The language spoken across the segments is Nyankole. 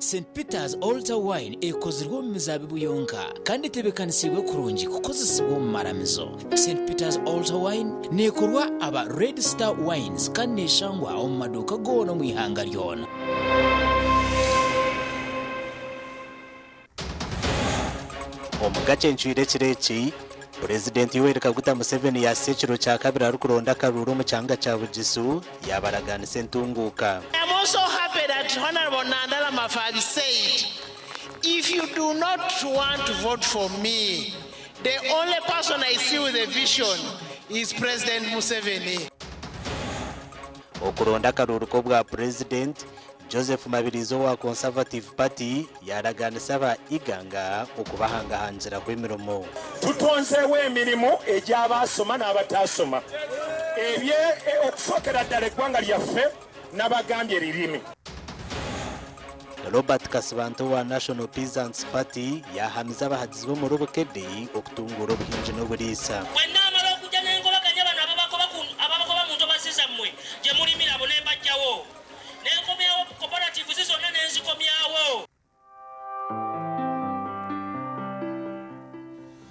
St Peter's Altar Wine ekozirwe omu mizaabibu yonka kandi etebeekanisiibwe kurungi kukozesibwa omu maramizo. St Peter's Altar Wine neekorwa aba Red Star Wines kandi neeshangwa omu maduuka goona omu ihanga ryona. Omu kakye encwire ekiro eki, Purezidenti Yoweri Kaguta Museveni yaasisa ekiro kya kabiri arikuronda akaruuru omu kyanga kya Bugisu yaabaragaanisa entunguuka. I am also happy that Honourable Nandala Mafabi said if you do not want to vote for me, the only person I see with a vision is President Museveni. Okuronda akaruuru k'obwa Purezidenti, Joseph Mabirizi owa Conservative Party yaaragaanisa aba Iganga okubahangahangiraho emirimo. Tutonzeewo emirimu egy'abaasoma n'abataasoma. Ebye okusookera ddala eggwanga lyaffe nabagambye lirimi. Robert Kasibante owa National Peasants Party yaahamiza abahagizi b'omuri Bukedi okutunguura obuhingi n'oburiisa. Bwe nnaamala okujja ne ngobaganya bano ababagoba mu ntobazi zammwe gye mulimira, abo ne mbaggyawo. Ne nkomyawo cooperatives zonna ne nzikomyawo.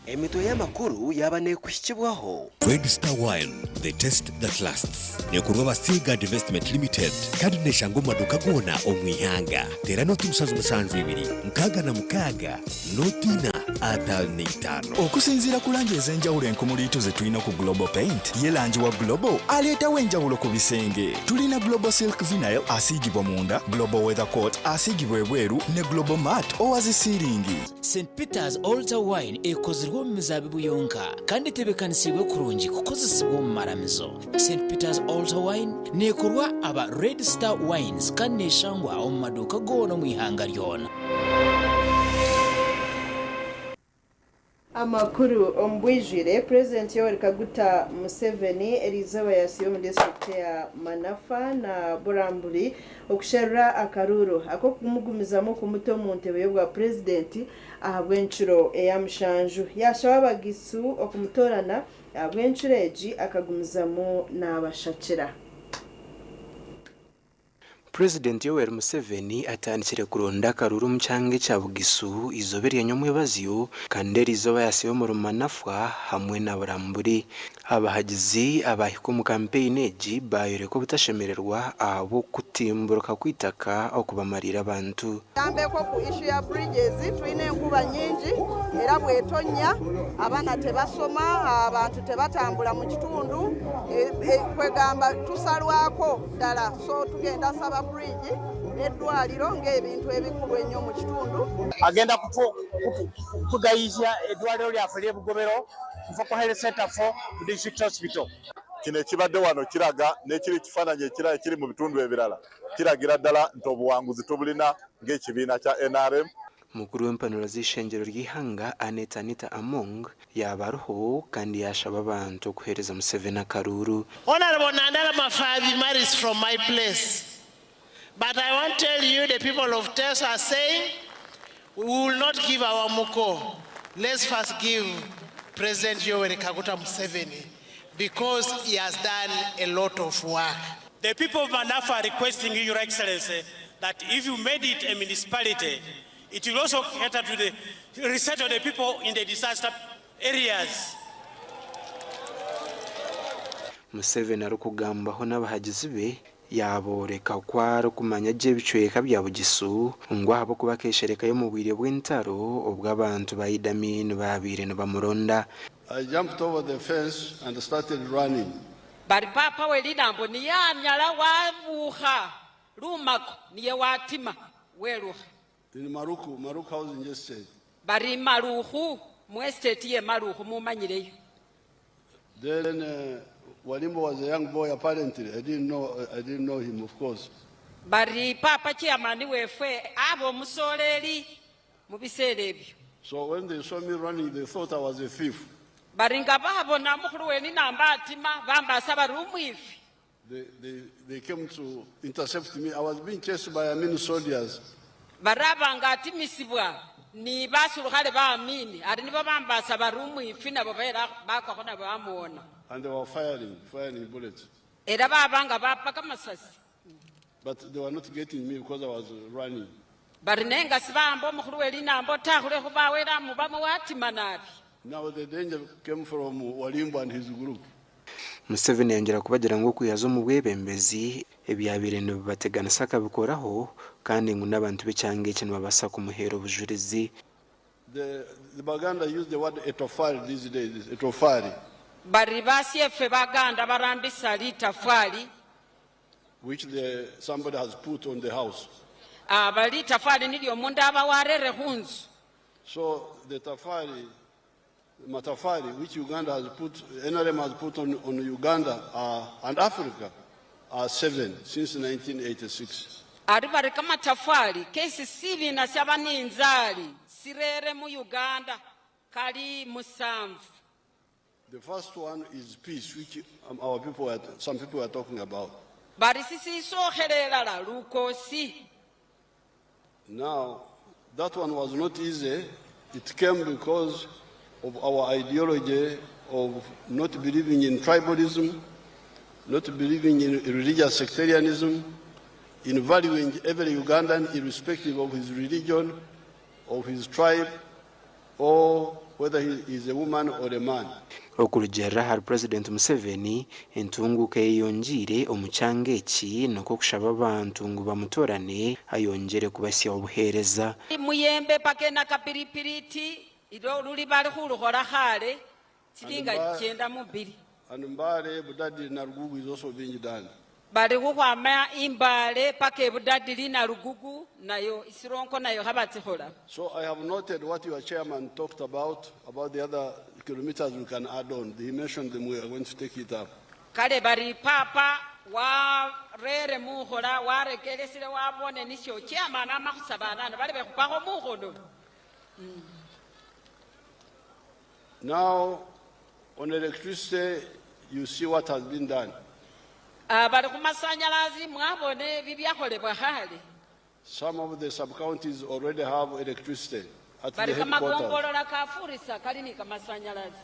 Emitwe y'amakuru yaaba neekuhikibwaho. Red Star Wine, the taste that lasts. Neekorwa aba Seaguard Investment Limited kandi neeshangwa omu maduuka goona omu ihanga. Teera nooti 772 66 nooti ina 55. Okusinziira ku langi ez'enjawulo enkumuliitu ze tulina ku Global Paint, ye langi wa Global aleetawo enjawulo ku bisenge. Tulina Global Silk Vinyl asiigibwa munda, Global Weather Coat asiigibwa ebweru ne Global Matte owa zi siiringi. St Peter's Altar Wine ekozirwe omu mizaabibu yonka kandi etebeekanisiibwe kurungi kukozesibwa omu maramizo. St Peter's Altar Wine neekorwa aba Red Star Wines kandi neeshangwa omu maduuka goona omu ihanga ryona. Amakuru omu bwijwire, Purezidenti Yoweri Kaguta Museveni eriizooba yaasiiba omu disiturikiti eya Manafa na Buramburi okusherura akaruuru ak'okumugumizamu kumuta omu ntebe y'obwa Purezidenti ahabw'encuro eya mushanju. Yaashaba abagisu okumutoorana ahabw'encuro egi akagumizamu naabashakira. Purezidenti Yoweri Museveni atandikire kuronda akaruuru omu kyanga ekya Bugisu eizooba erya nyomwebazyo kandi eriizooba yasiiba omuri Manafwa hamwe na Buramburi. Abahagizi abaahika omu kampeyini egi baayoreka obutashemererwa ahabw'okutimburuka kw'eitaka okubamariire abantu. Ngambeko ku issue ya bridges, twine enkuba nyingi era bwetonya abaana tebasoma, abantu tebatambula mu kitundu, kwegamba tusalwako ddala so tugenda saba bridge n'eddwaliro ng'ebintu ebikulu ennyo mu kitundu. Agenda kutugayizya eddwaliro lyaffe ery'e Bugobero kuva ku Health Centre 4 ku District Hospital. Kino ekibadde wano kiraga n'ekiri ekifaananyi ekirala ekiri mu bitundu ebirala kiragira ddala nti obuwanguzi tubulina ng'ekibiina kya nrm. Mukuru w'empanuro z'eishengyero ry'eihanga, Annet Anita Among yaaba ariho kandi yaashaba abantu okuheereza Museveni akaruuru. Honourable Nandala Mafabi marries from my place but I want tell you the people of Teso are saying we will not give our muko let's first give President Yoweri Kaguta Museveni because he has done a lot of work. The people of Manafa are requesting you, Your Excellency, that if you made it a municipality, it will also cater to the resettle the people in the disaster areas. Museveni arikugambaho n'abahagizi be, yaabooreka ku arikumanya gye ebicweka bya Bugisu ngu ahabw'okuba akeesherekayo omu bwire bw'entaro obu abantu ba Idi Amin baabaire nibamuronda. I jumped over the fence and started running. Bari papa we linambo niye anyala wabukha lumako niye watima welukha. In Maruku, Maruku Housing Estate. Bari Maruku mu estate ye Maruku mumanyileyo. Then uh, Walimbo was a young boy apparently. I didn't know, I didn't know him of course. Bari papa chairman wefwe aba omusoleli mu biseera ebyo. So when they saw me running, they thought I was a thief. Bari nga babona mukhulu we ninamba atima bambasa bari umwifi. They, they, they came to intercept me. I was being chased by Amin soldiers. Baraba nga atimisibwa ni basulukhale ba Amini ari nibo bambasa bari umwifi nabo bela bakwakho nabo bamuwona. And they were firing, firing bullets. Era baba nga bapa kamasasi. But they were not getting me because I was running. Bari nenga sibawamba omukhulu we linambo ta, khulwekhuba Wele amubamo watima nabi. Now the danger came from Walimbwa and his group. Museveni yayongyera kubagira ngu okwihaza omu bwebembezi ebyabaire nibibateganisa akabikoraho kandi ngu n'abantu b'ekyanga eki nibabaasa kumuheera obujurizi. The, the Baganda use the word etofari these days, etofari. Bari basyefwe Baganda barambisa litafwali. Which the, somebody has put on the house. Aba litafwali nilyo omundu aba warere khunzu. So the tafari, matafari, which Uganda has put, NRM has put on, on Uganda and Africa are seven since 1986. Ari bari kamatafwali kesi sibina sya baninzali sirere mu Uganda kali musanvu. The first one is peace, which our people are, some people are talking about. Bari sisisokhela elala lukosi. Now, that one was not easy. It came because of our ideology of not believing in tribalism, not believing in religious sectarianism, in valuing every Ugandan irrespective of his religion, of his tribe, or whether he is a woman or a man. Okurugiirira ahari Purezidenti Museveni, entunguuka eyeyongyeire omu kyanga eki nikwo kushaba abantu ngu bamutoorane ayongyere kubasya obuheereza. Muyembe paka enakapiripiriti ilo luli bali khulukhola khale tsilinga 92. And Mbale, Budadiri, Narugugu is also being done. Bali khukhwama Imbale paka Ebudadiri Narugugu nayo isironko nayo khabatsikhola. So I have noted what your chairman talked about, about the other kilometers we can add on. He mentioned them, we are going to take it up. Kale bari papa warere mukhola warekeresile wabone nisho chairman ama khusaba nana bali bekhupakho mukhono. Now, on electricity, you see what has been done. Bali khumasanyalazi mwabone bibyakholebwa khale. Some of the sub-counties already have electricity at the Bali headquarters. kamagombolola kafurisa kali ni kamasanyalazi.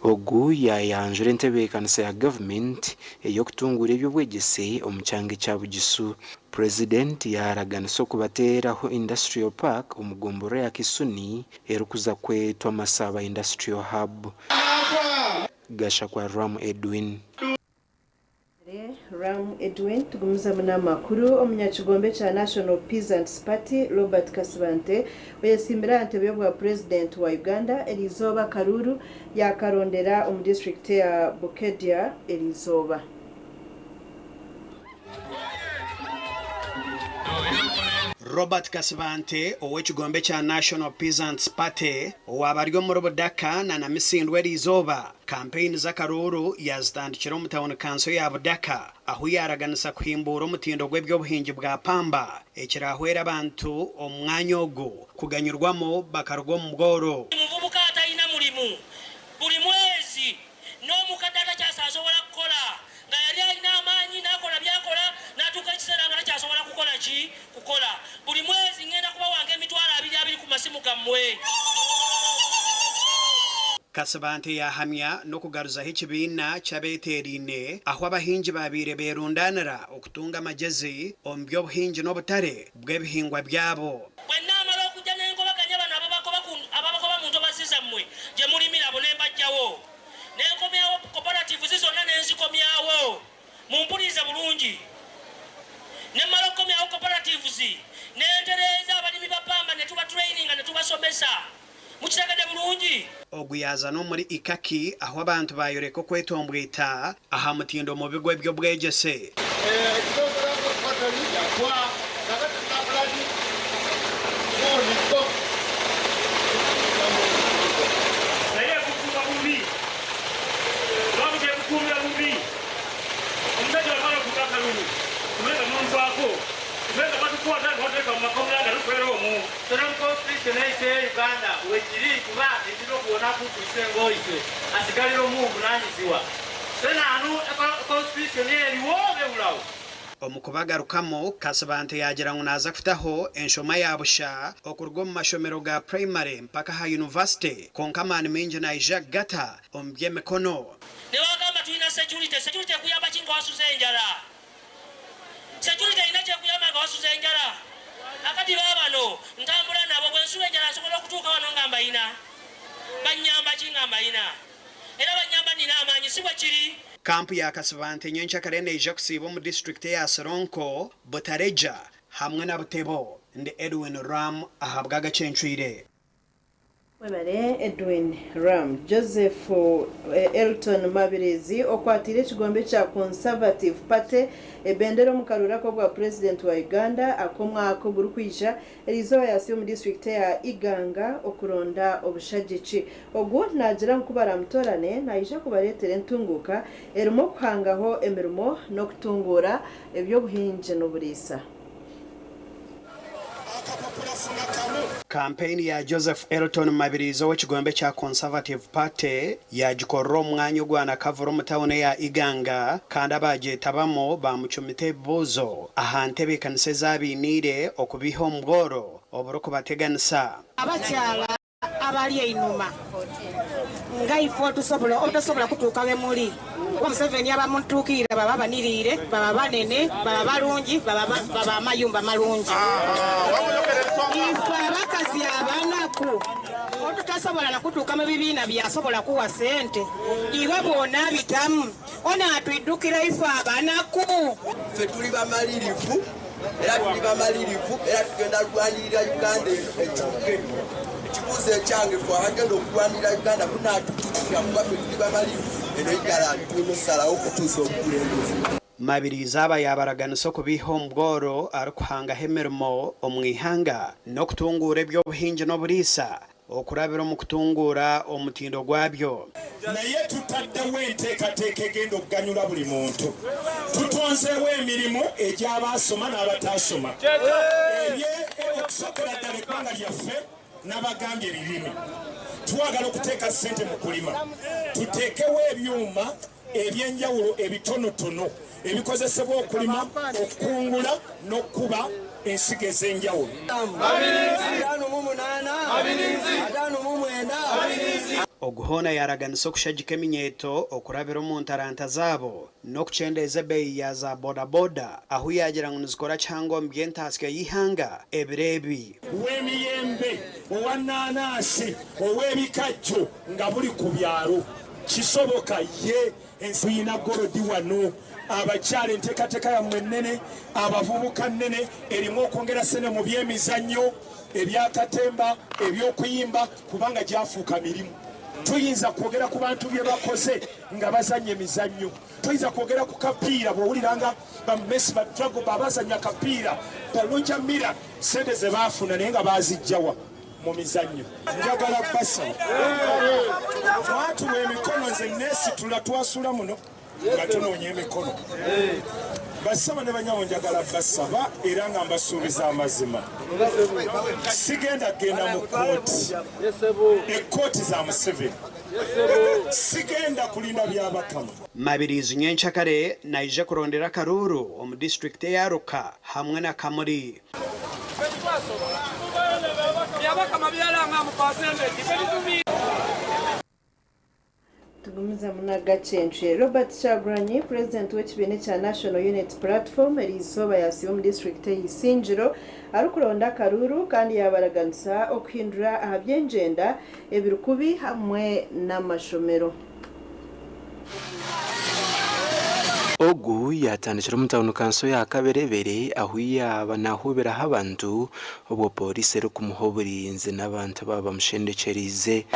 Ogu yayanjura entebeekanisa ya gavumenti ey'okutunguura eby'obwegyese omu kyanga ekya Bugisu. Purezidenti yaaraganisa okubateeraho Industrial Park omu gombolola ya Kisuni erikuza kwetwa Masaba Industrial Hub. Gashakwa Ram Edwin. Ram Edwin tugumizamu n'amakuru. Omunyakigombe kya National Peasants Party Robert Kasibante oyesimbire aha ntebe y'obwa President wa Uganda erizooba Karuru yakarondera omu district ya Bukedia erizooba. Robert Kasibante ow'ekigombe kya National Peasants Party owaaba ari omuri Budaka na Namisindwa eriizooba, kampeyini z'akaruuru yaazitandikira omu tauni kanso ya Budaka ahu yaaraganisa kuhimbuura omutindo gw'eby'obuhingi bwa pamba ekirahwera abantu omu mwanya ogu kuganyurwamu bakaruga omu bworo. Omuvubuka atalina mulimu buli mwezi n'omukadde atakyasobola kukola nga yali alina amaanyi n'akola by'akola n'atuuka ekiseera nga takyasobola kukola ki kukola. Buli mwezi ngenda kubawanga 20,000 ku masimu gammwe. Kasibante yahamya n'okugaruzaho ekibiina ky'abeeteeraine ahu abahingi babaire beerundaanira okutunga amagezi omu by'obuhingi n'obutare bw'ebihingwa byabo. Bwe nnaamala okujja ne ngobaganya bano ababagoba mu ntobazi zammwe gye mulimira abo ne mbajjawo. Ne nkomyawo cooperatives zonna ne nzikomyawo. Mumpulirize bulungi. Ne mmala okukomyawo cooperatives ne ntereeza abalimi ba pamba ne tuba training ne tubasomesa. Mukitegedde bulungi. Ogu yaaza n'omuri Ikaki ahu abantu bayoreka okwetombwita aha mutindo mubi gw'eby'obwegyese. Naye kukuuma bubi. Lwaki tekukuumira bubi? Omusajja wamala okuva akalulu, kubanga munvaako, kubanga batukwata nga batuteeka mu makomera nga tukwera omwo. Supreme Constitution eyise Uganda wekiri kuba ekiri okuwona kukwisa engoyise asigalira omuwuvunanyizibwa. Senaanu constitution eriwo bewulawo. Omu kubagarukamu, Kasibante yaagira ngu naaza kutaho enshoma ya busha okuruga omu mashomero ga primary mpaka aha yunivasite, kwonka amaani maingi naija kugata omu by'emikono. Ne bagamba tulina security, security ekuyamba ki nga wasuze enjala? Security erina kyekuyamba nga wasuze enjala? Akati baabano ntambula nabo, bwe nsula enjala nsobola okutuuka wano nga mbayina. Bannyamba ki nga mbayina? Era bannyamba nina amaanyi, si bwe kiri? Kampu ya Kasibante nyencakare neija kusiiba omu disiturikiti eya Sironko, Butaleja hamwe na Butebo. Ndi Edwin Ram ahabw'Agacencwire. Webare Edwin Ram. Joseph Elton Mabirizi okwatiire ekigombe kya Conservative Party ebendera omu karuuru ak'obwa Purezidenti wa Uganda ak'omwaka ogurikwija eriizooba yaatsiba omu disiturikiti eya Iganga okuronda obushagiki. Ogu naagira ngu ku baramutoorane naija kubareetera entunguuka erimu okuhangaho emirimo n'okutunguura eby'obuhingi n'oburiisa. Kampeyini ya Joseph Elton Mabirizi ow'ekigombe kya Conservative Party yaagikorera omu mwanya ogwa Nakavura omu tauni eya Iganga kandi abaagyetabamu baamucumita ebibuuzo aha ntebeekanisa ezi abainiire okubiiha omu bworo oburikubateganisa. Abakyala abali einhuma nga ife otusobola obutasobola kutuuka ghe muli kuba Museveni abamutuukirira baba baniriire, baba banene, baba balungi, baba ba mayumba malungi. Ife abakazi abanaku otutasobola na kutuuka mu bibiina byasobola kuwa sente, iwe bw'onaabitamu onaatwidhukira ife abanaku? Ffe tuli bamalirivu era tuli bamalirivu era tugenda lwanirira Uganda eno ekyuke. Ekibuuzo ekyange ffe abagenda okulwanirira Uganda munaatujjukira kuba ffe tuli bamalirivu eno igala tulina osalawo okukyusa obukulembeze. Mabirizi aba yaabaraganisa okubiiha omu bworo arikuhangaho emirimo omu ihanga n'okutunguura eby'obuhingi n'oburiisa okurabira omu kutunguura omutindo gwabyo. Naye tutaddewo enteekateeka egenda okuganyula buli muntu. Tutonzeewo emirimu egy'abaasoma n'abataasoma. Ebye okusookera ddala eggwanga lyaffe nabagambye lirime. Twagala okuteeka ssente mu kulima, tuteekewo ebyuma eby'enjawulo ebitonotono ebikozesebwa okulima, okukungula n'okukuba ensigo ez'enjawulo. Ogu hoona yaaraganisa okushagika eminyeeto okurabira omu ntaranta zaabo n'okukyendeeza ebeeyi ya za bodaboda ahu yaagira ngu nizikora kihango omu by'entaasya y'eihanga ebiro ebi. Ow'emiyembe, owa naanaasi, ow'ebikajjo nga buli ku byalo. Kisoboka ye ensi tuyina golodi wano. Abakyala enteekateeka yammwe nnene, abavubuka nnene erimu okwongera ssente mu byemizannyo, ebya katemba, eby'okuyimba kubanga gyafuuka mirimu. Toyinza kwogera ku bantu bye bakoze nga bazannya emizannyo. Toyinza kwogera ku kapiira bw'owulira nga ba Messi, ba Drogba abazannya akapiira, ba Roger Milla ssente ze baafuna naye nga baaziggya wa? Mu mizannyo. Njagala basaba mwatuwa emikono nze nesitula twasula muno nga tunoonya emikono. Basaba ne banyabo njagala basaba era nga mbasuubiza amazima sigenda kugenda mu kkooti, ekkooti za Museveni, sigenda kulinda Byabakama. Mabirizi nyencakare naija kurondera akaruuru omu disiturikiti eya Ruka hamwe na Kamuli. Tugumizamu n'agacencwe. Robert Kyagulanyi, Purezidenti w'ekibiina ekya National Unity Platform eriizooba yaasiiba omu disiturikiti eya Isingiro arikuronda akaruuru kandi yaabaraganisa okuhindura aha by'engyenda ebiri kubi hamwe n'amashomero. Ogu yaatandikira omu tauni kanso ya Kaberebere ahu yaaba naahuubiraho abantu obwo pooriisi erikumuha oburinzi n'abantu abaaba bamushendekyereize.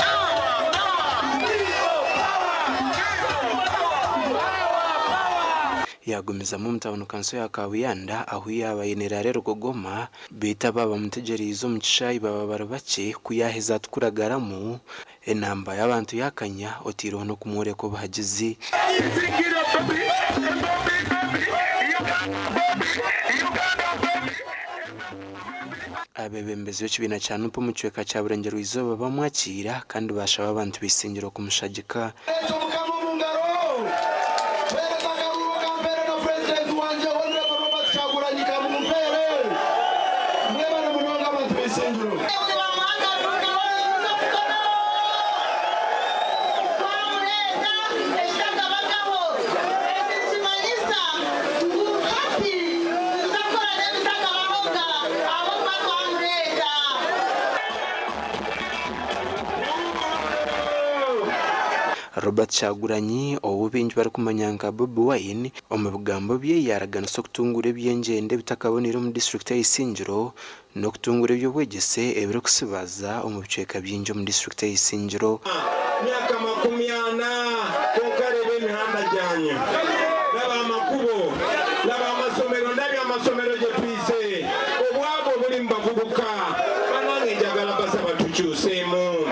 Yaagumizamu omu tauni kanso ya Kabuyanda ahu yaaba aine raare Rugogoma beitu abaaba bamutegyereize omu kishaayi baaba bari bakye ku yaaheza ati kuragaramu Enamba y'abantu yaakanya otaireho n'okumworeka obuhagizi. Abeebembezi b'ekibiina kya NUP omu kicweka kya Burengyerwa-izooba bamwakiira kandi baashaba abantu b'eishengyero kumushagika. Robert Kyagulanyi ou baingi barikumanya nka Bobi Wine omu bigambo bye yaaraganisa okutunguura eby'engyenda ebitakaboniire omu disiturikiti ya Isingiro n'okutunguura eby'obwegyese ebirikusibaza omu bicweka bingi omu disiturikiti ya Isingiro. Myaka 40 kwonka reeba emihanda gyanyu, raba amakubo, raba amasomero, ndabya amasomero gye twise, obwavu oburi omu bavubuka, banange njagala basaba tukyuseemu.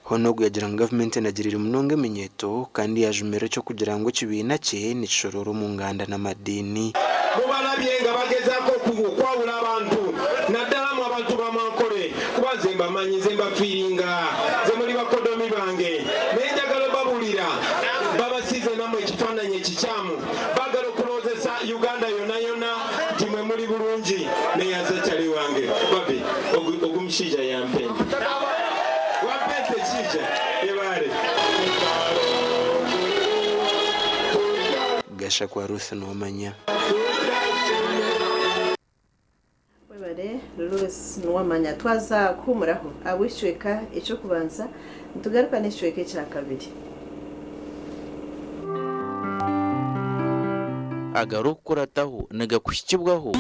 Hoona ogu yaagira ngu gavumenti enagiriire munonga eminyeeto kandi yaajumirira eky'okugira ngu ekibiina kye nikishoroora omu nganda n'amadiini. Mubalabye nga bagezaako okwawula abantu naddala mwe abantu ba Mwankole kuba nze mbamanyi, nze mbafiiringa, nze muli bakodomi bange naye njagala obabuulira babasiize namwe ekifaananyi ekikyamu, baagala okulowoozesa Uganda yona yona nti mwe muli bulungi neyanza chali wange babi ogu mushaija yampa ente wampa ente kiija yebare. Gashakwa Ruth Nuwamanya. Webare Ruth Nuwamanya. Twaza kuhumuraho ahabw'ekicweka eky'okubanza nitugaruka n'ekicweka ekyakabiri. Agarikukurataho nigakuhikibwaho.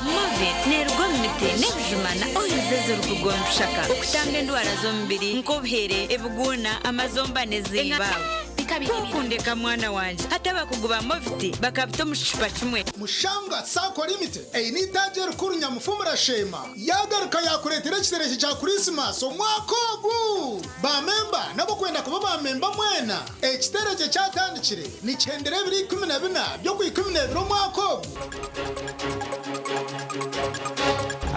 Movit neeruga omu miti n'ebijuma na oils ezirikuruga omu bishaka okutamba endwara z'omubiri nk'obuhere, ebiguuna, amazomba n'eziiba. Ku okundeka mwana wangye, hati abakugu ba Movit bakabita omu kicupa kimwe. Mushanga Sacco Limited eine eitaagi erikuru Nyamufumura Sheema yaagaruka yaakureetera ekiterekye kya Kurisimasi omwaka ogu! Baamemba n'ab'okwenda kuba baamemba mwena, ekiterekye kyatandikire nikihendera ebiro 14 by'Okwikumineebiri omwaka ogu.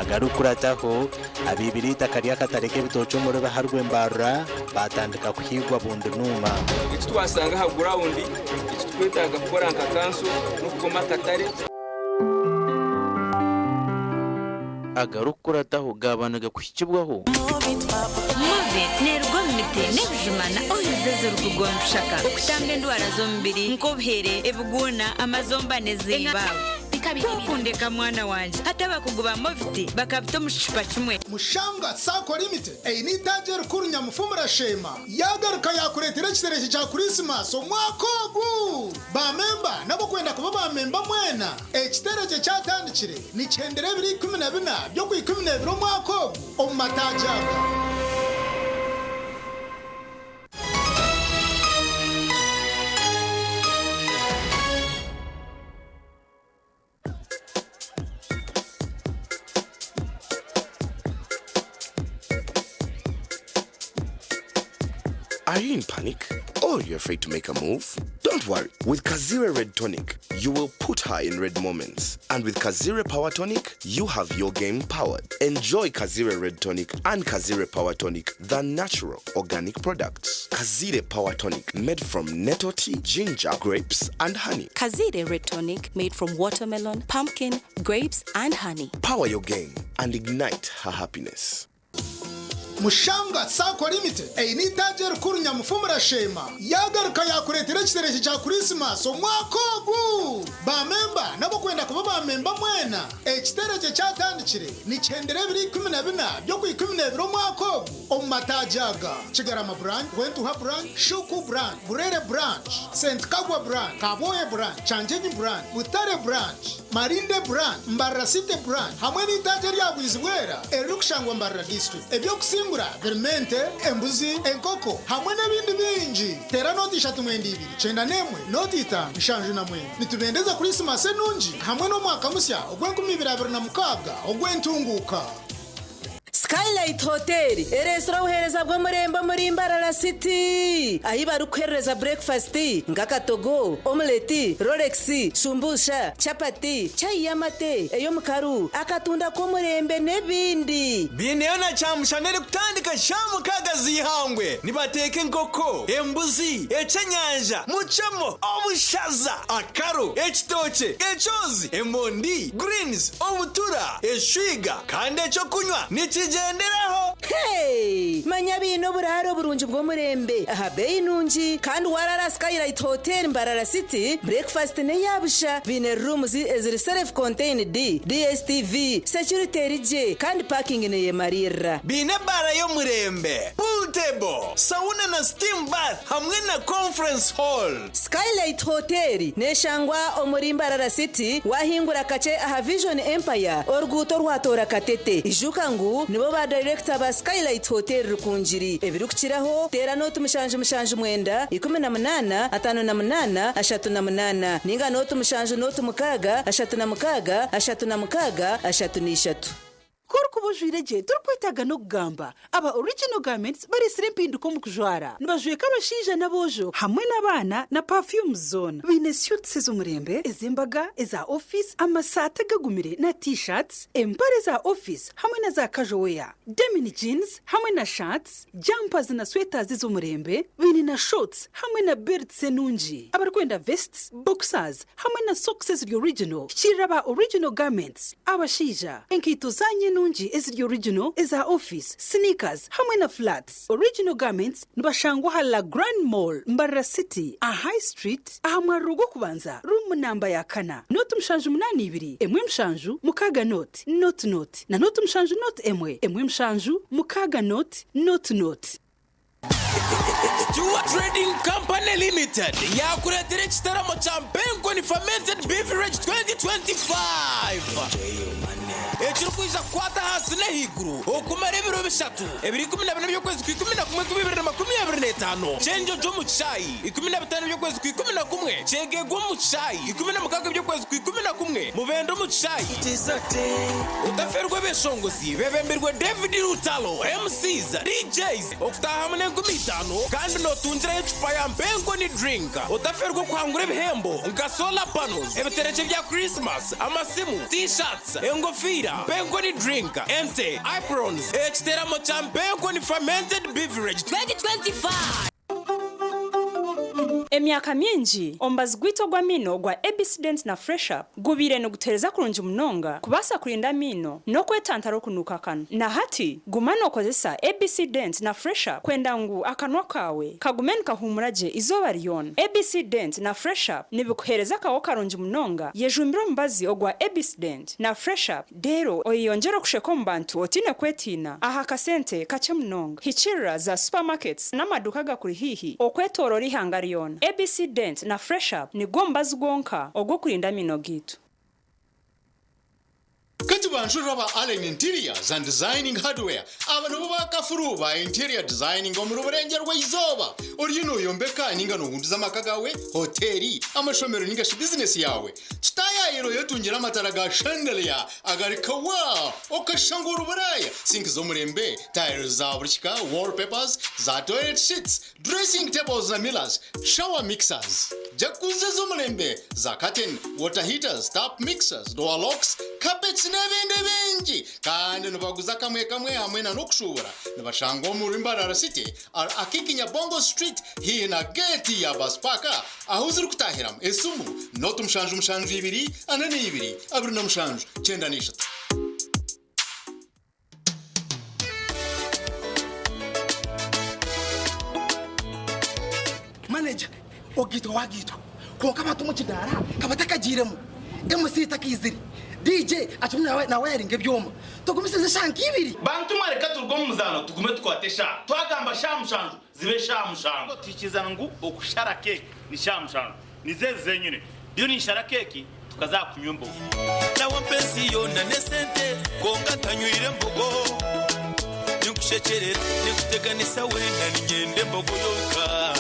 Agarikukurataho, abaibire eitaka ry'akatare k'ebitookye omuri Biharwe Mbarara baatandika kuhiigwa Bundunuuma. Eki twashanga aha gurawundi, eki turikwetaaga kukora nka kanso n'okukoma akatare. Agarikukurataho gaaba nigakuhikibwaho. Movit neeruga omu miti n'ebijuma na oils ezirikuruga omu bishaka okutamba endwara z'omubiri nk'obuhere, ebiguuna, amazomba n'eziiba. Ku okundeka mwana wangye, hati abakugu ba Movit bakabita omu kicupa kimwe. Mushanga Sacco Limited eine eitaagi erikuru Nyamufumura Sheema yaagaruka yaakureetera ekiterekye kya Kurisimasi omwaka ogu! Baamemba n'ab'okwenda kuba baamemba mwena, ekiterekye kyatandikire nikihendera ebiro 14 by'Okwikumineebiri omwaka ogu omu mataagi aga. Are you in panic or you're afraid to make a move? Don't worry. With Kazire Red Tonic, you will put her in red moments. And with Kazire Power Tonic, you have your game powered. Enjoy Kazire Red Tonic and Kazire Power Tonic, the natural organic products. Kazire Power Tonic, made from nettle tea, ginger, grapes, and honey. Kazire Red Tonic made from watermelon, pumpkin, grapes, and honey. Power your game and ignite her happiness. Mushanga Sacco Limited eine eitaagi erikuru Nyamufumura Sheema yaagaruka yaakureetera ekiterekye kya Kurisimasi omwaka ogu! Baamemba n'ab'okwenda kuba baamemba mwena, ekiterekye kyatandikire nikihendera ebiro 14 by'Okwikumineebiri omwaka ogu omu mataagi aga, Kigarama Branch, Rwentuha Branch, Shuku Branch, Burere Branch, St Kagwa Branch, Kabwohe Branch, Kyanjenyi Branch, Butare Branch, Marinde Branch, Mbarara City Branch hamwe n'eitaagi erya Bwizibwera eririkushangwa Mbarara District. Eby'okusingura birimu ente, embuzi, enkoko hamwe n'ebindi bingi. Teera nooti ishatu mwenda ibiri, 91, nooti itaano, 79. Nitubendeza Kurisimasi enungi hamwe n'omwaka musya ogw'enkumi ibiri abiri na mukaaga ogw'entunguuka. Skylight Hotel ereetsire obuheereza bw'omurembe omuri Mbarara City ahi barikukuheerereza burekifasiti nk'akatogo, omuleti, rolex, shumbusha, chapati, chai y'amate, ey'omukaru, akatunda k'omurembe n'ebindi. Baineyo na kyamushana erikutandika shaaha mukaaga z'eihangwe. Nibateeka enkoko, embuzi, ekyenyanja, mucemo, obushaza, akaru, ekitookye, ekyozi, emondi, greens, obutura, eshwiga kandi eky'okunywa nikigyenderaho. Hey! Manya biine oburaro oburungi bw'omurembe aha beeyi nungi, kandi warara Skylight Hotel Mbarara City, breakfast n'eyabusha. Biine rooms eziri self contained, DSTV, security eri gye kandi parking neyemarira. Biine ebaara y'omurembe, pool table, sauna na steam bath hamwe na conference hall. Skylight Hotel neshangwa omuri Mbarara City, wahingura kakye aha Vision Empire, oruguuto rwatoora Katete. Ijuka ngu nibo ba director ba Skylight Hotel Rukungiri. Ebirikukiraho teera nooti 779 18 58 38 ninga nooti 7 nooti 6 36 36 33. Ku orikuba ojwaire gye torikwetaaga n'okugamba. Aba Original Garments bareetsire empinduka omu kujwara. Nibajweka abashaija n'aboojo hamwe n'abaana na perfumes zoona. Baine suits ez'omurembe, ez'embaga, eza ofiisi, amasaati agagumire na T-shirts, empare za ofiisi hamwe na za casual wear, denim jeans hamwe na shirts, jumpers na sweaters ez'omurembe. Baine na shorts hamwe na belts enungi. Abarikwenda vests, boxers hamwe na socks eziri original, hikiirira aba Original Garments. Abashaija, enkaito zaanyu enungi eziri original, eza ofiisi, sneakers hamwe na flats. Original Garments nibashangwa aha La Grande Mall, Mbarara City, aha High Street, aha mwariro gw'okubanza, ruumu namba ya kana, nooti 782 1 7 6 nooti nooti nooti na nooti 7 nooti 1 1 7 6 nooti nooti nooti. Stewart Trading Company Limited yaakureetera ekitaramo kya Mpenkoni Fermented Beverage 2025 ekirikwija kukwata ahansi n'ahaiguru okumara ebiro bishatu, ebiro 14 by'okwezi kwa 11 2025, Kyenjojo omu kishaayi, 15 by'okwezi kwa 11, Kyegegwa omu kishaayi, 16 by'okwezi kwa 11, Mubende omu kishaayi. Otaferwa ebeshongozi bebembirwe David Lutalo, MCs, DJs, Okutaahamu n'enkumi itaano kandi nootungirayo ecupa ya Mpenkoni Drink. Otaferwa okuhangura ebihembo nka solar panels, ebiterekye bya Christmas, amasimu, T-shirts, engofiira, Mpenkoni Drink, ente, aprons, ekiteramo kya Mpenkoni Fermented Beverage 2025. Emyaka mingi, omubazi gwaitu ogw'amaino ogwa ABC Dent na Fresh Up gubaire nigutuheereza kurungi munonga kubaasa kurinda amaino n'okwetantara okunuuka akanwa. Na hati, guma nookozesa ABC Dent na Fresh Up kwenda ngu akanwa kaawe kagume nikahuumura gye eizooba ryona. ABC Dent na Fresh Up nibikuheereza akaho karungi munonga. Yejumbire omubazi ogwa ABC Dent na Fresh Up reero oyeyongyere okusheka omu bantu otaine kwetiina aha kasente kakye munonga. Hikiirira za supermarkets n'amaduuka agakuri haihi okwetooroora eihanga ryona. ABC Dent na Fresh Up nigwo mubazi gwonka ogw'okurinda amaino gaitu. Kati banjurira ba Allen Interiors and Designing Hardware. Aba nibo bakafuru ba interior designing omuri Burengyerwa Izooba. Oriyo noyombeka ninga nohunduza amaka gawe, hoteri, amashomero ninga shi bizinesi yawe. Tutayayira oyetungira amatara ga chandelier agari kawa okashanga ori Buraya, sinki z'omurembe, tiles za buri kika, wallpapers, za toilet sheets, dressing tables na mirrors, shower mixers, jacuzzi z'omurembe, za curtain, water heaters, tap mixers, door locks, carpets n'ebindi bingi. Kandi nibaguza kamwe kamwe hamwe na n'okushubura. Nibashangwa omuri Mbarara City, Akikinya Bongo Street, haihi na gate ya bus park ahu ziri kutahiramu. Esimu noti 7 7 2 42 27 93. Manager ogitwa wagitwa, konka abantu omu kidaara kabatakagiiremu, MC takaizire, DJ akirimu nawayaringa ebyoma. Tugumisirize eshaaha nk'ibiri. Bantu mwe, reka turuge omu muzaano, tugume tukwate eshaaha. Twagamba shaaha 7, zibe shaaha 7. Tuhikirizana ngu okushara keeki ni shaaha 7, nizo ezi zenyine. Ndiyo ninshara keeki, tukaza kunywa embogo. Nawe mpensi yoona n'esente, kwonka ntanywire embogo. Ninkushekyerera, ninkuteganisa weena, niinyenda embogo yonka.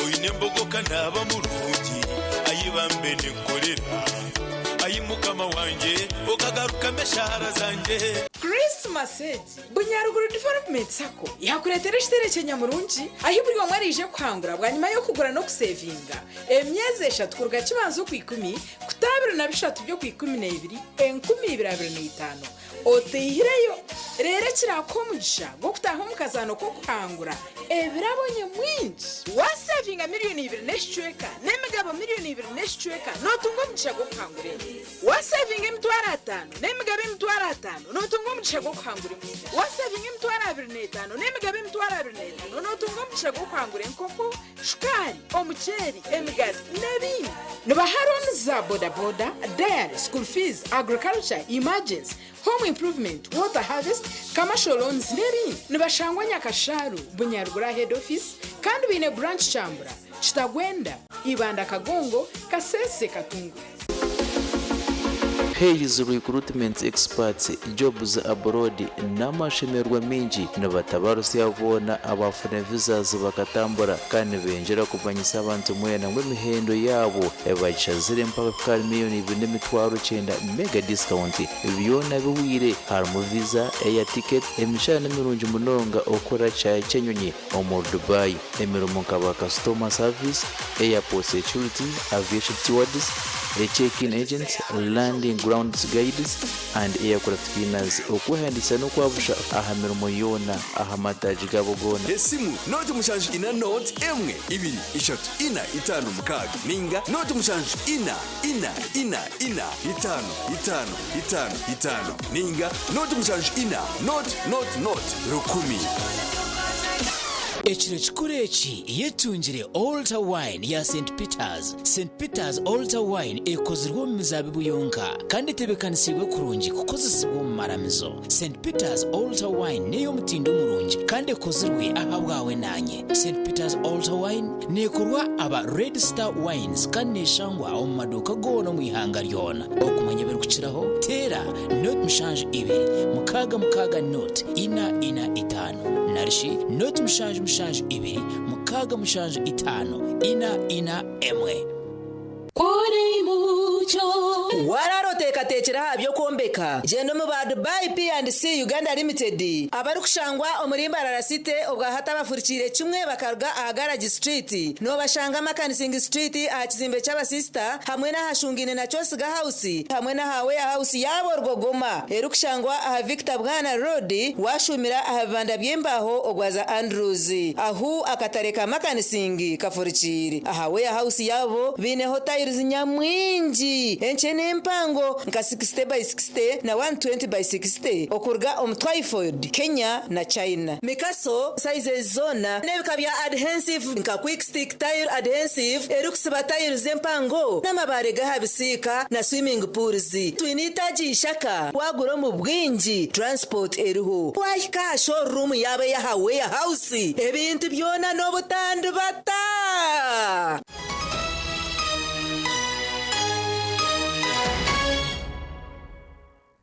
Oine embogo kanaaba murungi, ayi bambe ninkukorera. Ayi mukama wangye, okagarukamu eshaara zangye. Christmas egi, Bunyaruguru Development Sacco yakureetera ekitereke nyamurungi, ahi buri omwe ariije kuhangura bwanyuma y'okugura n'okusevinga emyezi 3 kuruga kibanza oku 10 kuta 23 by'oku 12 2025, oteihireyo. Reero ekirakuha omugisha gw'okutaaha omu kazaano k'okuhangura ebirabo nyamwingi. Wasevinga miliyoni 2 n'ekicweka n'emigabo miliyoni 2 n'ekicweka, nootunga omugisha gw'okuhangura ente. Wasevinga 500,000 n'emigabo 500,000, nootunga omugisha. omugisha gw'okuhangura emyenda. Waasevinga 25,000 n'emigabo 25,000 nootunga omugisha gw'okuhangura enkoko, shukaari, omuceeri, emigaati n'ebindi. Nibaha looni za bodaboda, dairy, school fees, agriculture, emergency, home improvement, water harvest, commercial loans n'ebindi. Nibashangwa Nyakasharu, Bunyaruguru aha head office kandi baine branch Kyambura, Kitagwenda, Ibanda Kagongo, Kasese, Katunguru. Hays Recruitment Experts Jobs Abroad n'amashemererwa maingi nibatabarusya boona abaafuna visas bakatambura kandi nibengyera kumanyisa abantu mwena ngu emihendo yaabo bagishazire mpaka kuhika ahari 2,900,000 mega discount byona bihweire harimu visa, air ticket, emishahara nimirungi munonga okukora kishaayi ky'enyonyi omuri Dubai, emirimo nka ba customer service, airport security, aviation stewards, check-in agents, landing grounds guides and aircraft cleaners. Okwehandiikisa n'okwabusha aha mirimo yoona aha mataagi gaabo goona. Esimu, 074 1 2 3 4 5 6 ninga 074 4 4 4 5 5 5 5 ninga 074 0 0 0 1000. Ekiro kikuru eki yetungire Altar Wine ya St Peters. St Peters Altar Wine ekozirwe omu mizaabibu yonka kandi etebeekanisiibwe kurungi kukozesibwa omu maramizo. St Peters Altar Wine n'ey'omutindo murungi kandi ekozirwe ahabwawe naanye. St Peters Altar Wine neekorwa aba Red Star Wines kandi neeshangwa omu maduuka goona omu ihanga ryona. Okumanya ebirikukiraho, teera 072 660 445 narishi 0772 675 441. Waraara oteekateekire aha by'okwombeka? Gyenda omu ba Dubai P&C Uganda Limited abarikushangwa omuri Mbarara City obwahati abafurikiire kimwe bakaruga aha Garage Street. Noobashanga Makanising Street aha kizimbe ky'abasisita hamwe n'ahashungaine na Kyosiga House hamwe n'aha Warehouse yaabo Rwogoma erikushangwa aha Victor Bwana Road waashuumira aha bibanda by'embaaho ogwaza Andrews ahu akatare ka Makanising kafurikiire. Aha Warehouse yaabo baineho tiles nyamwingi enkye n'empango nka 60 by 60 na 120 by 60 okuruga omu Twyford, Kenya na China. Mikaso sizes zoona n'ebika bya adhensive nka Quick Stick Tile Adhensive erikusiba tiles empango n'amabaare g'aha bisiika na swimming pools. Twine eitaagi Ishaka waagura omu bwingi transport eriho. Waahika aha showroom yaabo ey'aha Warehouse ebintu byona n'obutandibata.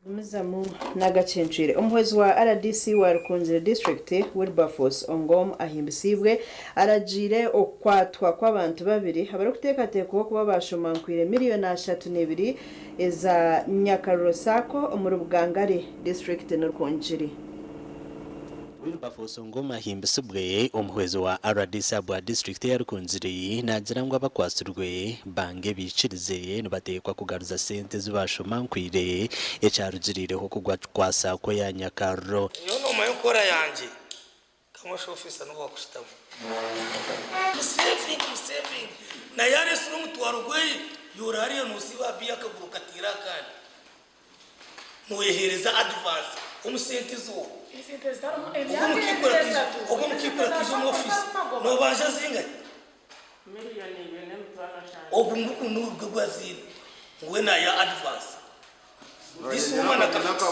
Gumizamu n'agacencwire. Omuhwezi wa rdc wa Rukungiri disiturikiti, Wilberforce Ongom ahimbisiibwe aragiire okukwatwa kw'abantu babiri abarikuteekateekwaho kuba baashomankwire 32,000,000 eza Nyakariro Sacco omuri Bugangari disiturikiti n'Rukungiri. Wilberforce Ongom ahimbisibwe, omuhwezi wa rdc ahabwa disiturikiti eya Rukungiri naagira ngu abakwatsirwe bange baikirize nibateekwa kugaruza sente ezi baashomankwire ekyarugiriireho okugwa kwa Sacco ya Nyakariro. Nyowe nomanya enkora yangye, commercial officer nobu wakushutama musevinge musevinge naye aresire omutwaro gweye yora hariya nosiiba aha biya akaguru katiire akandi. Noyeheereza advance omu sente zoowe. Obwo omukaikuru akaija omu ofiisi nobanja zingahi? Ogu ngugu nigwo gwaziine ngu we naya advance. This woman akafikisinga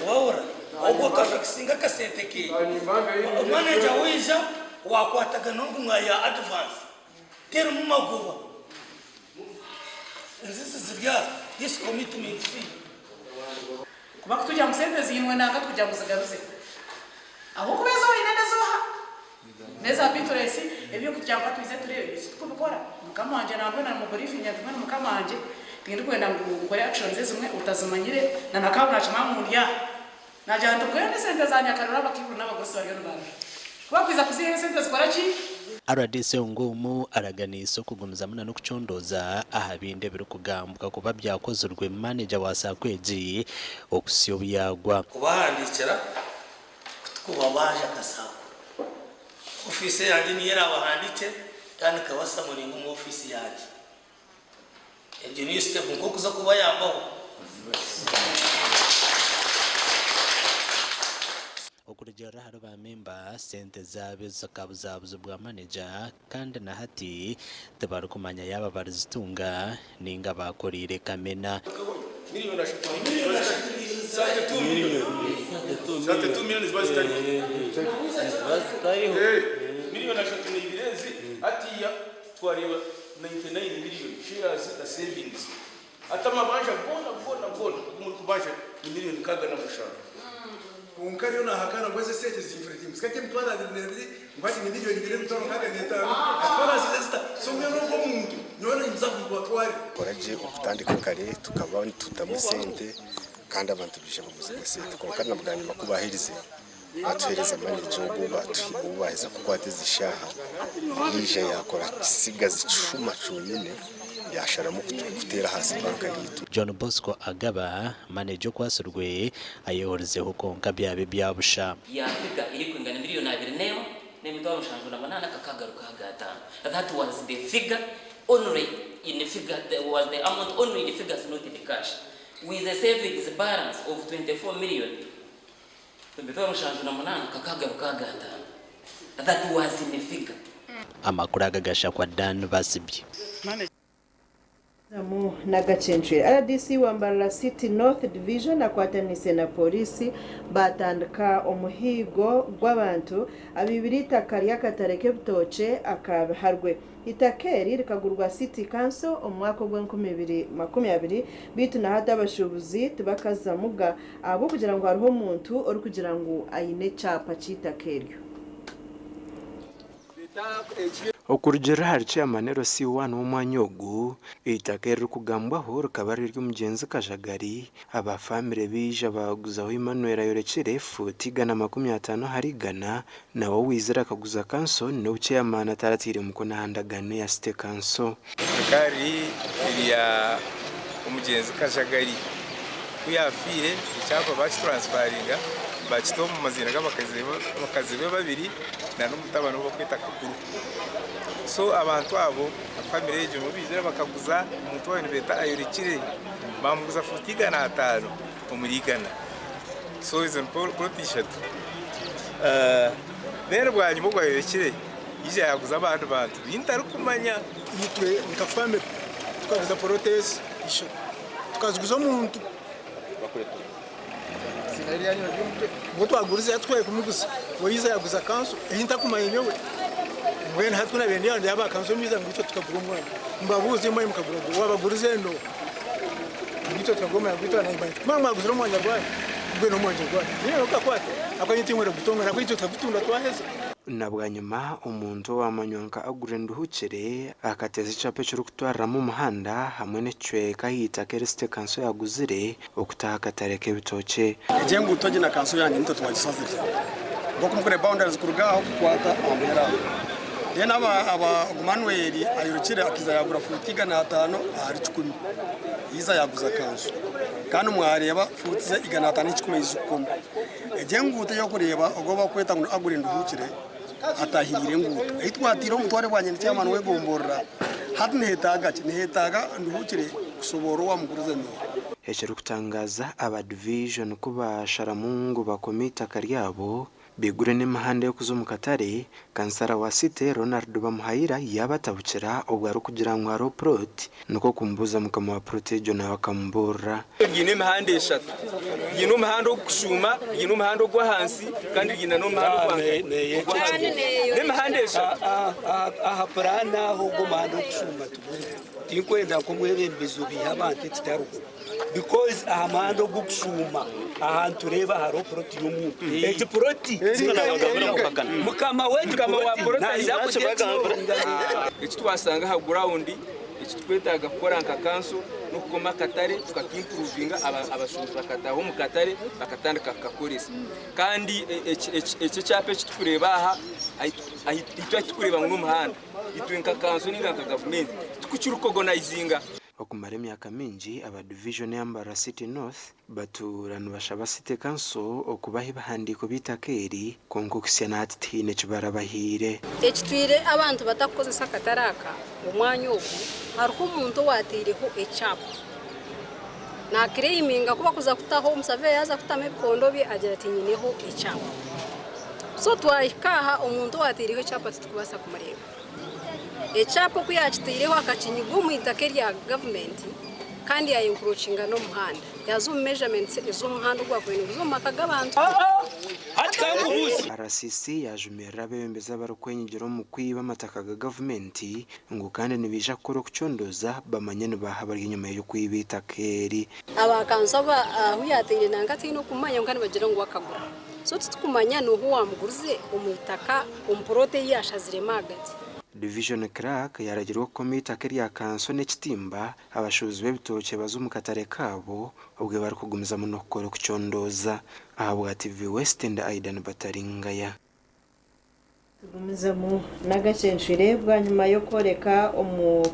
wahurira ogwo akafikisinga akasente keye. Manager waija wakwatagana nogu mwaya advance terimu magoba. Enzizi ziri aha, this commitment fee. Kuba kutugira ngu sente ziinwe nanka tukugira ngu zigaruze. Ahabw'okuba ezi oine n'ez'oha? N'eza Bitress, eby'okugira ngu ka twije tureebe, eki tikubikora. Mukama wangye nambwenu ari mu briefing ati mbwenu mukama wangye tindikwenda ngu nkore actions ezimwe otazimanyire na na kaabu nakimanya ngu ndi aha. Naagira nti mbwenu esente za Nyakariro abakaikuru n'abagurusi bariyo nibarira. Ku bakwija kuziihayo esente zikora ki? Rdc Ongumu araganiise okugumizamu na n'okucondooza aha bindi ebirikugambwa kuba byakozirwe maneja wa Sacco egi okuhitsya obu yaagwa. Kubahandiikira kutikubabanja akasaako. Ofiisi eyangye niyo eraabahandiikye kandi nkabasamoninga omu ofiisi yangye. Egyo niyo sitepu nk'okuza kubayambaho. Okurugirira ahari ba memba, sente zaabo zikabuzabuzibwa maneja kandi na hati tibarikumanya yaaba barizitunga ninga bakoriire kamena. Miliyoni 32 ezi atiya twareba 99 million shares na savings, ate amabanja gona gona gona muri kubanja ni miliyoni 67. Konka rero nahakana ngo eze sente zimfura kake 220 ngo ati ni miliyoni 265 atwara zita so mwe n'ubwo muntu nyone nza kubatware. Koraje okutandika kare tukaba tutamu sente kandi abantu bisha baguze sente, konka na bwa nyuma kubahirize batuhereza manager ubwo batubaheza kukwata zishaha yije yakora kisigazi cuma cyonyine yasharamo kutera hasi banka yitu. John Bosco Agaba, manager okwasurwe ayehorizeho konka byabe byabusha. Ya figure iri kwingana miliyoni 21 n'emitwaro 78 kakagaruka gatano. That was the figure only in figure, that was the amount only in figures, not in the cash, with a savings balance of 24 million 78 kakagaruka gatano. That was in the figure. Amakuru agagasha kwa Dan Basibye. Mu nagacencwe RDC wa Mbarara City North Division akwatanise na polisi batandika omuhigo gw'abantu abibiri itaka ry'akatare k'ebitookye akabiharwe. Itaka eri rikagurwa City Council omu mwaka ogw'enkumi ibiri makumi abiri, bitu na hati abashubuzi tibakazamuga ahabw'okugira ngu hariho omuntu orikugira ngu aine ekyapa ky'itaka eryo. Okurugirira ahari chairman LC1 w'omwanya ogu, eitaka eririkugambwaho rikaba riri omugyenzi Kajagari. Abafamire baija baguzaho Emmanuel ayorekire fuuti 150 ahari 100, nawe owizire akaguza kanso, n'obu chairman ataratiire mukono aha ndagaano ya City Council. Rikari erya omugyenzi Kajagari, ku yafiire ekyapa bakitaransfaringa bakita omu mazina g'abakazi be babiri na n'omutabani we bakweta Kakuru. So abantu abo famire egyo nibo bizire bakaguza omuntu wayo nibeeta ayorekire, bamuguza fuuti 500 omuri 100. So izo ni poloti ishatu. Then bwanyuma ogwo ayorekire yija yaguza abandi bantu bintarikumanya. Itwe nka family tukaguza porotesi ishatu, tukaziguza omuntu ubwo twagurize yatwaye kumuguza we yiza yaguza kanso iyi ntakumanya nyowe. Mbwene hatwe na bene yandi yaba kanso mwiza ngo itwe tukagura umwana mbabuze mwe mukagura wabagurize ndo ngitwe tukagoma ngitwe na imba mwa mwaguze umwanya gwaye mbwe no mwanya gwaye niyo ukakwata akanyiti ngwere gutonga nakwitwe tukagutunda twaheze. Na bwanyuma omuntu owamanywa nka Agure Nduhukire akateza ekyapa ekirikutwariramu omuhanda hamwe n'ekicweka ah'eitaka eri City Council yaguzire okutaha akatare k'ebitookye. Egi enguuto egi na kanso yange nitwe twagisazire nk'oku boundaries kuruga aho kukwata aha muhera aho. Then aba Manuel ayorokire akiza yagura fuuti 500 ahari 10, yiza yaguza kanso kandi mwareba fuuti ze 510 izikoma. Egi enguuto y'okureeba ogwo bakweta ngu Agure Nduhukire atahirire enguuto ei twatiire omutware bwanye chairman wegomborera. Hati nihetaaga ki? Nihetaaga Nduhukire kusoboora owamuguriza emere. Ekirikutangaza, aba division ku basharamu ngu bakome eitaka ryabo bigure n'emihanda y'okuza omu katare, kansara wa City Ronald Bamuhayira yabatabukira obwo arikugira ngu hariho plot, nikwo kumubuuza mukama wa plot egyo, nawe akamubuurira. Ryine emihanda eshatu: ryine omuhanda ogukushuma, ryine omuhanda ogw'ahansi, kandi ryine n'omuhanda ogw'ahaiguru, n'emihanda eshatu. Aha purani aho ogwo muhanda okushuma tugure, tinkwenda nk'omwebembezi obiha abantu ekitariho, because aha muhanda ogw'okushuma ahantu tureba hariho poroti y'omuntu. Egi poroti mukama w'egi poroti naija kugira. Eki twasanga aha ground, eki tukwetaaga kukora nka kanso n'okukoma akatare tukakiimprovinga, abashuubuzi bakataha omu katare bakatandika kukakoresa. Kandi eki ekyapa eki tukureeba aha, itwe ahi tukureeba ngu n'omuhanda, itwe nka kanso ninga nka gavumenti tukukirikogonizinga. Okumara emyaka mingi aba division ya Mbarara City North batuura nibashaba City Council okubaha ebihandiiko by'eitaka eri, kwonka okuhitsya nahati tihaine ekibarabahiire. Ekitwire abantu batakukozesa akatare aka, omwanya ogu hariho omuntu owateireho ekyapa nakireiminga kuba kuza kutaho omusaveya yaza kutamu ebikondo bye agira ati nyineho ekyapa. So twahika aha omuntu owateireho ekyapa titukubaasa kumureeba. Ekyapa oku yakiteireho akakinyiga omu itaka erya gavumenti kandi yayenkurokinga n'omuhanda. Yaaza omu measurements ez'omuhanda ogwakubaire niguza omu maka g'abantu. RCC yajumirira abeebembezi abarikwenyigira omu kwiba amataka ga gavumenti ngu kandi nibaija kukora okucondooza bamanye nibaaha abari enyima y'okwiba eitaka eri. Aba kanso aba ahu yateire nanka tihaine okumanya kwonka nibagira ngu akagura. So titukumanya noha owamugurize omu itaka omu puroti eyi yashaziremu ahagati. Division Clerk yaragirwa kukoma eitaka erya kanso n'ekitimba abashuubuzi b'ebitookye baze omu katare kaabo obwe barikugumizamu n'okukora okucondooza. Ahabwa TV West ndi Aidan Bataringaya. Tugumizemu n'agacencwire bwanyima y'okworeka omu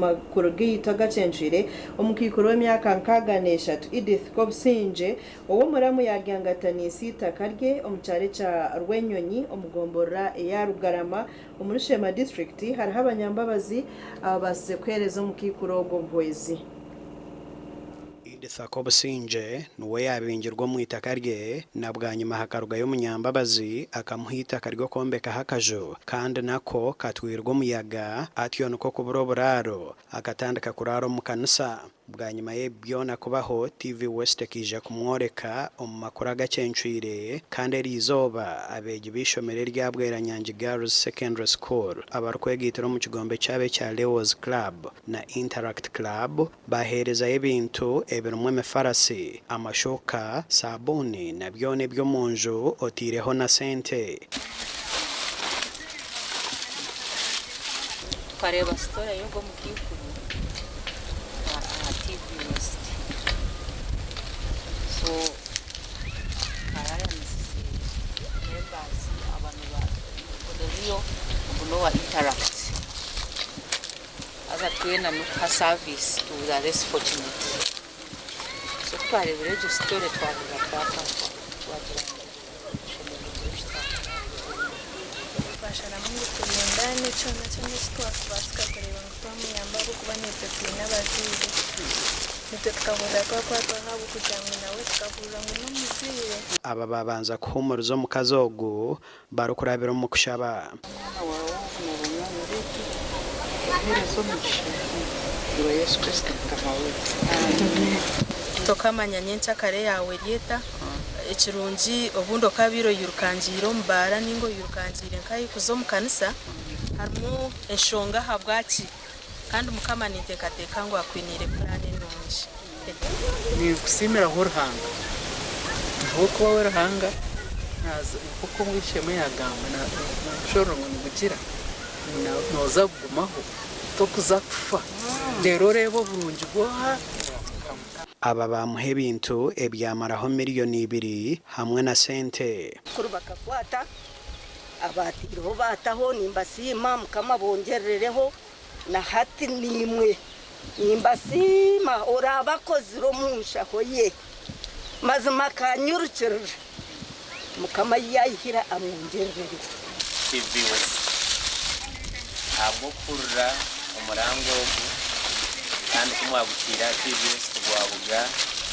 makuru gaitu agacencwire omukaikuru w'emyaka 63 Edith Kobusingye ow'omuramu yaryangataniise eitaka rye omu kyaro ekya Rwenyonyi omu gomborora eya Rugarama omuri Sheema disiturikiti hariho abanyambabazi ababaasize kuheereza omukaikuru ogwo obuhwezi. Edith Kobusingye niwe yaabingirwe omu itaka rye na bwanyima hakarugayo omunyambabazi akamuha eitaka ry'okwombekaho akaju kandi nako katwirwe omuyaga atyo nikwo kubura oburaaro akatandika kuraara omu kanisa. Bwanyima y'ebi byona kubaho, TV West ekaija kumworeka omu makuru agacencwire kandi eriizooba abeegi b'eishomero erya Bweranyangi Girls Secondary School abarikwegaitira omu kigombe kyabo ekya Leo's Club na Interact Club Baheerezayo ebintu ebirimu emifarasi, amashuka, saabuuni na byona eby'omu nju otaireho na sente. Tukareeba sitore y'ogwo omukaikuru aha TV West. So Alliance members aba niba the real ogu n'owa Interact. Haza twena n'okuha service to the less fortunate. So ku twareebire egyo story twahurira twakwatwaho twagira ngu tushemereire kugira eki twakora aha bw'obwire. Twasharamu ngu turundane kyona kyona eki twakubaasika kureeba ngu twamuyamba ahabw'okuba naitwe twine abazaire. Naitwe tukahurira twakwatwaho ahabw'okugira ngu nawe tukahurira ngu n'omuzaire. Aba babanza kuhuumuriza omukazi ogu barikurabira omu kushaba. Omwana waawe ogu na banywani baitu, otuheereze omugisha ahabwa Yesu Kristo Mukama waitu. Amiina. Tokamanya nyenkyakare yaawe eri eta. Ekirungi obundi okabaire oyirukangiire omu baara ninga oyirukangiire nkahi kuza omu kanisa, harimu enshonga ahabwaki kandi Mukama ninteekateeka ngu akwiniire puraani enungi. Ninkusiimiraho Ruhanga ahabw'okuba we Ruhanga nk'oku ow'eishe-emwe yaagamba omushororongo nigugira nooza kugumaho tokuza kufa reero oreebe oburungi bw'oha? Bwa Mukama. Aba baamuha ebintu ebyamaraho miriyoni ibiri hamwe na sente. Kuri bakakwata abaataireho baataho nimbasiima Mukama abongyerereho. Na hati naimwe nimbasiima oraabe akozire omu nshaho ye, mazima akanyirukirira, Mukama ahi yaihire amwongyerere. TV West ahabw'okuhurira omuranga ogu kandi ku mwagutaire aha TV West gwabuga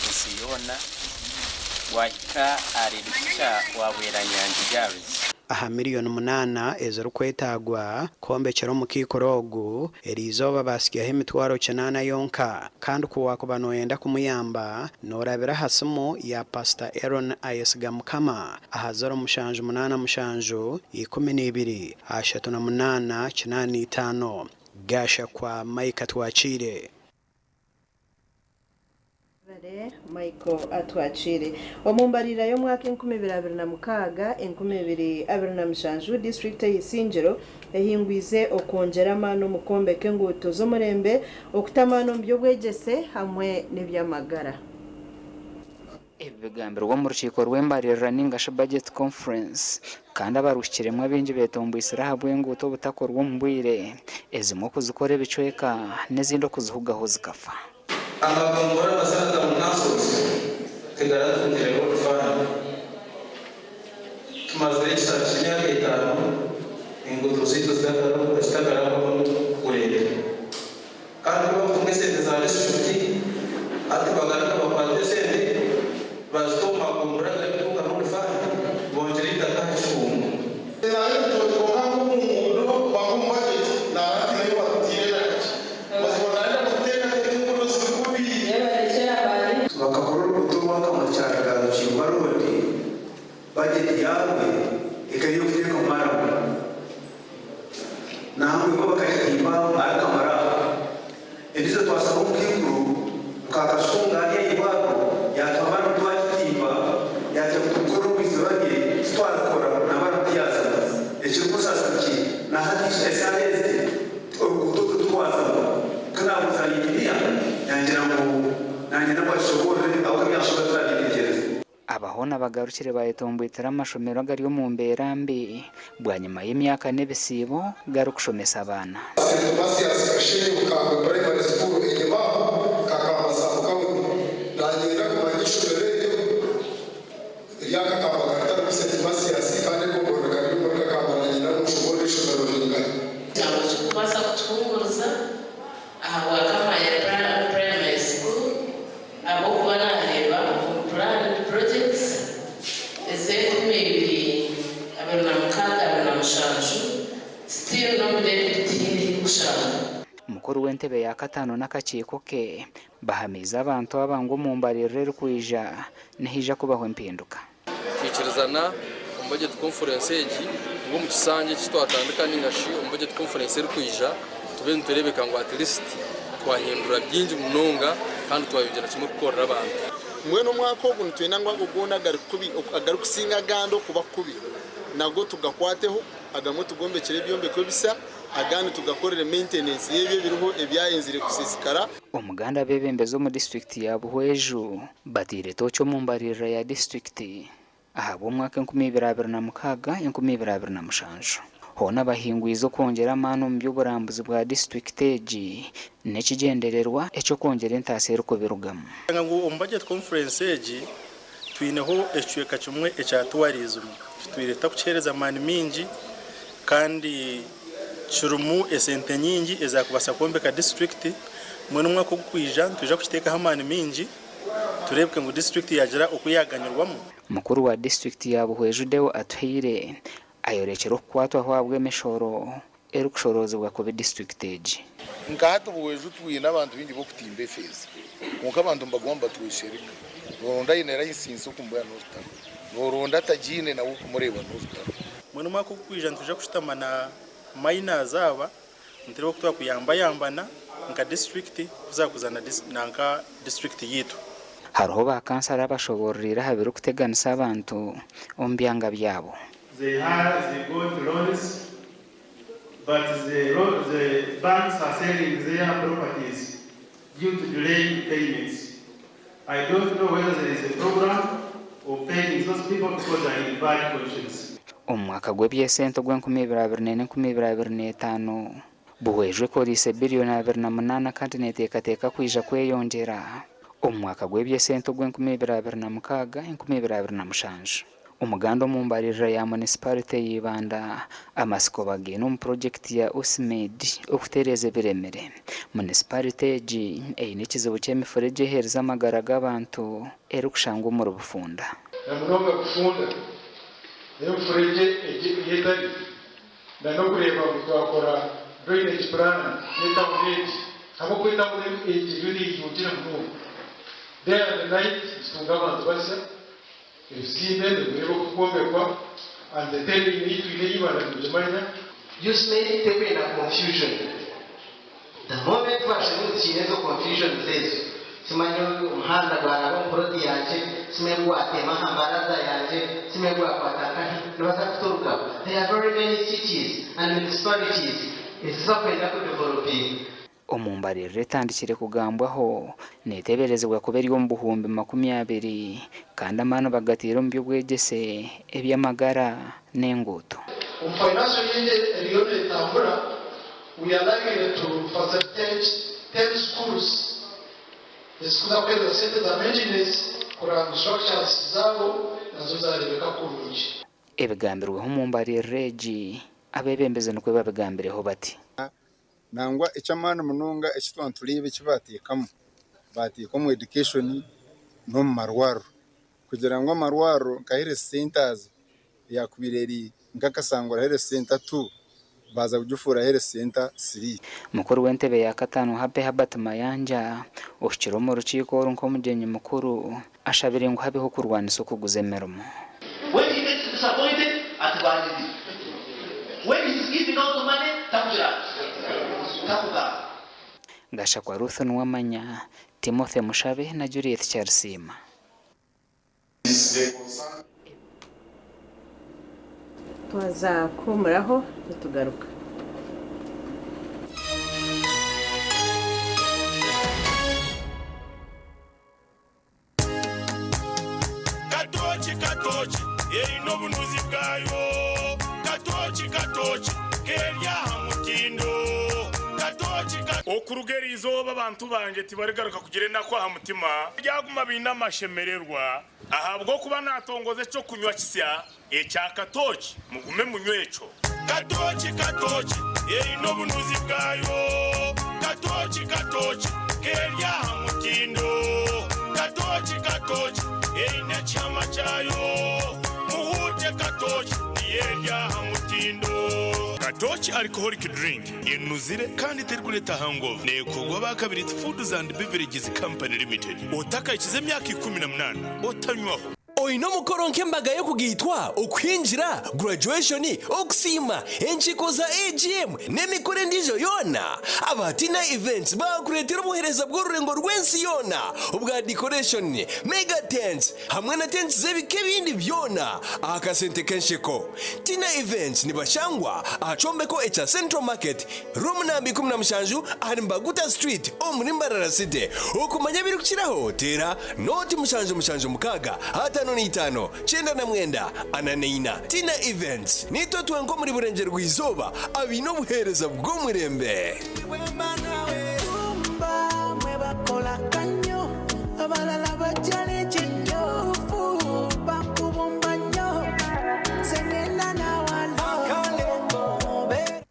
ensi yoona gwahika ahari Rukica wa Bweranyangi Girls. Aha miriyoni munaana ezirikwetaagwa kwombekyera omukiikuro ogu, eriizooba baatsigyaho emitwaro kinaana yonka kandi ku waakuba nooyenda kumuyamba noorabira aha simu ya Pasita Aaron Ayesiga Mukama aha ziro mushanju munaana mushanju, ikumi na ibiri, ashatu na munaana, kinaana na itaano. Gashakwa Mike Atwakiire. Mwebare Michael Atwakiire. Omu mbarira y'omwaka 2026, 2027, disiturikiti eya Isingiro ehingwize okwongyera amaani omu kwombeka enguuto z'omurembe, okuta amaani omu by'obwegyese hamwe n'eby'amagara. Ebi bigambirwe omu rukiiko rw'embaririra ningashi Budget Conference kandi abaruhikiremu abaingi betomboitsire ahabw'enguuto obutakorwa omu bwire, ezimwe okuzikora ebicweka n'ezindi okuzihugaho zikafa. Amagombora ama town councils tigaratungire road fund. Tumazire ekisanja ky'emyaka etaano enguuto zaitu zitakarabwamu kureebeka. Kandi ku bakutunga esente za disiturikiti, hati bagaruka bakwata esente bazita omu magombora agarikutunga road fund bongyera eitaka aha kikungu. bajeti yaarwe ekaba ey'okuteeka maramu. Nahabwekwo bakakitimba ahari Kamara aho. Endiijo twashaba omukaikuru nka Kashunga ari aha irwariro yaatuha maramu twagitimba, yaagira ngu tubikore omu izooba rye, titwabikora na maramu tiyaazana. Ekirikunsaasa niki, na hati eshaaha ezi oruguuto orwo tirwazamu. Ku naabuuza inginiya yangira ngu naanye nabwo akishoboorore ahabw'okuba ebi yaashoboorora turabyetegyereza. Aba hoona bagarukire bayetomboitera amashomero agari omu mbeera mbi bwanyima y'emyaka n'ebisiibo garikushomesa abaana. St Mathias Kashenyi Bukambwe Primary School enyima aho Kakamba Sub County. Nanyenda kumanya eishomero eryo erya Kakamba ka ritari St Mathias kandi egomborora ka riri omuri Kakamba nanyenda ngu mushoboorore eishomero riri nkahi. Ekigambo kirikubaasa kutuhuumuriza ahabwa Kamaya Primary School ahabw'okuba naareeba omu planned projects ez'enkumi ibiri 26 27 still n'omu debit tihaine ehikushangwa. Mukuru w'entebe ya kataano n'akakiiko ke bahamiize abantu aba ngu omu mbaririra erikwija nihaija kubaho empinduka. Twikirizana omu budget conference egi ngu omu kisanja eki twatandika ninga shi omu budget conference erikwija tube nitureebeka ngu at least twahindura bingi munonga kandi twayongyera kimwe kukorera abantu. Mbwenu omwaka ogu nitwenda ngu ago goona agarikusinga agandi okuba kubi nago tugakwateho, agamwe tugombekyere ebyombeko ebisya, agandi tugakorere maintenance y'ebyo ebiriho ebyayenzire kusiisikara. Omuganda abeebembezi omu disiturikiti ya Buhweju bateire tooki omu mbaririra ya disiturikiti ahabw'omwaka 2026, 2027. Hoona bahingwize okwongyera amaani omu by'oburambuzi bwa disiturikiti egi n'ekigyendererwa eky'okwongyera entaasya erikubirugamu. Ngu omu budget conference egi twineho ekicweka kimwe ekya tourism kitwire tutakukiheereza amaani maingi kandi kirimu esente nyingi ezakubaasa kwombeka disiturikiti mbwenu omwaka ogukwija nitwija kukiteekaho amaani maingi tureebeke ngu disiturikiti yaagira oku yaaganyirwamu. Mukuru wa disiturikiti ya Buhweju Deo Atuhaire ayorekire okukwatwaho ahabw'emishoro erikushoroozibwa kubi disiturikiti egi. Nka hati Buhweju twine abantu baingi b'okutimba efeeza kwonka abantu nibaguma nibatweshereka. Nooronda aine layisinsi okumuboya n'orutaro, nooronda atagiine nawe okumureeba n'orutaro. Mbwenu omwaka ogukwija nitwija kushutama na miners aba nitureeba oku twakuyambayambana nka disiturikiti kuza kuza nanka disiturikiti yaitu. Hariho ba kansara abashoboororeire aha birikuteganisa abantu omu byanga byabo. They have they got loans but the the banks are selling their properties due to delay in payments. I don't know whether there is a program of paying those people because they are in bad conditions. Omu mwaka gw'eby'esente ogw'enkumi ibiri abiri n'ena 2025, Buhweju ekoriise biriyoni 28 kandi neeteekateeka kwija kweyongyera omu mwaka gw'eby'esente ogw'enkumi ibiri abiri na mukaaga 2027. Omuganda omu mbaririra ya munisiparite ya Ibanda, amatsiko bagaine omu purogyekiti ya USMID okutereeza ebiremire. Munisiparite egi eine ekizibu ky'emifuregye eheerize amagara g'abantu erikushangwa omuri Bufunda. Na munonga Bufunda n'emifuregye egi ey'etari na n'okureeba ngu twakora drainage plan y'etawuni egi ahabw'okuba etawuni egi eriyo neyeyongyera munonga. Day and night nitutunga abantu basya. Ebizimbe nibireeba oku bikwombekwa and the terrain ei twine ei Ibanda nimugimanya. USMAID tekwenda confusion. The moment twashanga ngu tukiine ezo confusions ezo, simanya omuhanda gwaraba omu plot yangye, simanya gwateema aha mbaraza yangye, simanya gwakwata nkahi, nibaza kuturugaho. There are very many cities and municipalities ezibakwenda ku developinga. Omu mbaririra etandikire kugambwaho, neteeberezibwa kuba eri omu buhumbi 20 kandi amaani bagataire omu by'obwegyese, eby'amagara n'enguuto. Omu financial year eriyo netambura, we are likely to facilitate 10 schools ezikuza kuheereza sente za maintenance kureba ngu structures zaabo nazo zareebeka kurungi. Ebigambirweho omu mbaririra egi, abeebembezi nikwo babigambireho bati. Nangwa eky'amaani munonga eki twaba nitureeba eki baateekamu, baateeka omu education n'omu marwariro kugira ngu amarwariro nka health centres eyaakubaire eri nka Kasangura health centre two baaza kugifuura health centre three. Mukuru w'entebe ya kataano Happy Herbert Mayanja ohikire omu rukiiko oru nk'omugyenyi mukuru ashabire ngu habeho okurwanisa okuguza emirimo. When he disappointed, atugwaniriza. When he's giving out money, takugira takugamba. Gashakwa Ruth Nuwamanya, Timothy Mushabe na Juliet Kyarisiima. Twaza kuhumuraho nitugaruka. Katochi katochi erina obunuzi bwayo katochi katochi kerya aha mutindo katochi okuruga eriizooba abantu bangye tibarigaruka kugira enaku aha mutima ryaguma biine amashemererwa ahabw'okuba natongoza ekyokunywa kisya ekya katochi mugume munywe ekyo katochi katochi erina obunuzi bwayo katochi katochi kerya aha mutindo katochi katochi erina ekihama kyayo muhute katochi niyerya aha mutindo katochi alcoholic drink enuzire kandi terikureta hangover nekorwa bakabiri Foods and Beverages Company Limited otakahikize emyaka 18 otanywaho. Oine omukoro nk'embaga y'okugaitwa, okuhingira, graduation, okusiima, enkiiko za AGM n'emikoro endiijo yoona? Aba Tina Events baakureetera obuheereza bw'orurengo rw'ensi yoona obwa decoration, mega tents hamwe na tents z'ebika ebindi byona aha kasente k'ensheko. Tina Events nibashangwa aha kyombeko ekya Central Market, Room namba 17 ahari Mbaguta Street omuri Mbarara City. Okumanya ebirikukiraho teera nooti 776 55 99 44. Tina Events niitwe twenka omuri Burengyerwa Izooba abaine obuheereza bw'omurembe.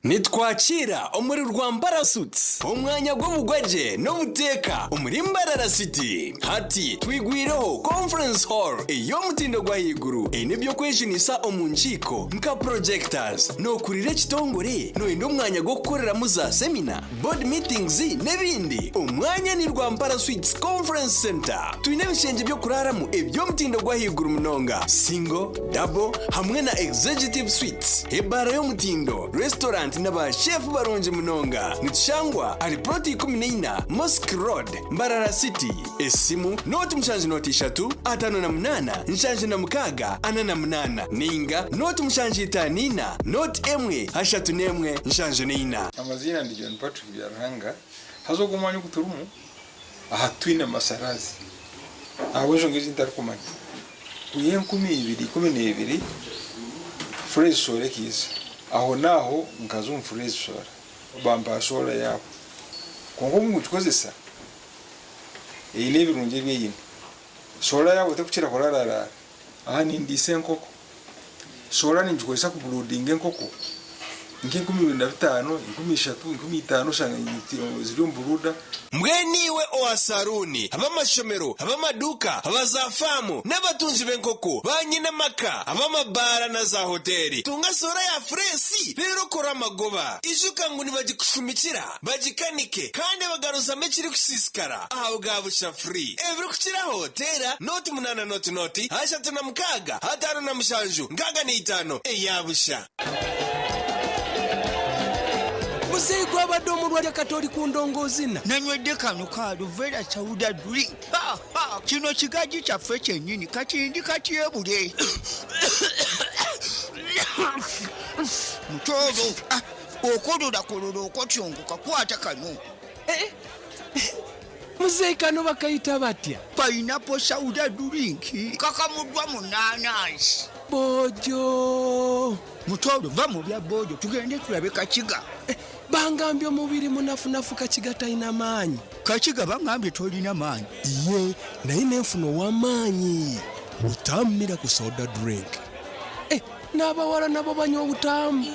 Nitwakiira omuri Rwampara Suites, omwanya gw'obugwagye n'obuteeka omuri Mbarara City. Hati twigwireho Conference Hall ey'omutindo gw'ahaiguru eine eby'okwejunisa omu nkiiko nka projectors. Nookurira ekitongore nooyenda omwanya gw'okukoreramu za semina, board meetings n'ebindi? Omwanya ni Rwampara Suites Conference Centre. Twine ebishengye by'okuraaramu eby'omutindo gw'ahaiguru munonga, single, double hamwe na executive suites, ebaara y'omutindo, restaurant na ba chef barungi munonga. Nitushangwa ahari plot 14 Mosque Road, Mbarara City. Esimu, nooti mushanju nooti ishatu, 58, 76, 48 nainga nooti mushanju itaano ina, nooti emwe, ashatu n'emwe, nshanju n'eina. Amaziina ndi John Patrick Byaruhanga, haza ogu omwanya ogu turimu aha titwine masarazi ahabw'enshonga ezi ntarikumanya. Kwiha 2012 Phrase Solar ekaija, aho naaho nkaza omu Phrase Solar bampa solar yaabo kwonka obu nkugikozesa eine ebirungi ebi eine. Solar yaabo terikukira kurararaara. Aha nindiisa enkoko. Solar ningikozesa kuburuudinga enkoko nka 2005, 3000, 5000 oshanga ziri omu buruuda. Mbwenu iwe owa saruuni, ab'amashomero, ab'amaduuka, aba za faamu n'abatungi b'enkoko, ba nyine amaka, ab'amabaara na za hoteeri, tunga soora ya fureesi reero okore amagoba. Ijuka ngu nibagikushumikira, bagikanike kandi bagaruzamu ekirikusiisikara aha bwa busha free. Ebirikukiraho teera nooti munaana nooti nooti ashatu na mukaaga ataano na mushanju nkaaga na itaano eya busha. Muzeeyi gwabadde omulwadde kati oli ku ndongoozina. Nanywedde kano ka Aluvera Sauda Drink. Ha, ha, kino kigajji kyaffe kyennyini kati ndi katyebule. Mutooro, ah, okololakololo okotyongoka kwata kano. Eh, Muzeeyi kano bakayita batya? Pineapple Sauda Drink kakamuddwa mu naanansi. Boojo. Mutooro va mu bya boojo tugende tulabe Kakiga. Eh, bangambye omubiri munafunafu Kakiga talina maanyi. Kakiga bangambye tolina maanyi. Iye naye nenfuna ow'amaanyi. Butammira ku soda drink. Eh, n'abawala nabo banywa obutaamu.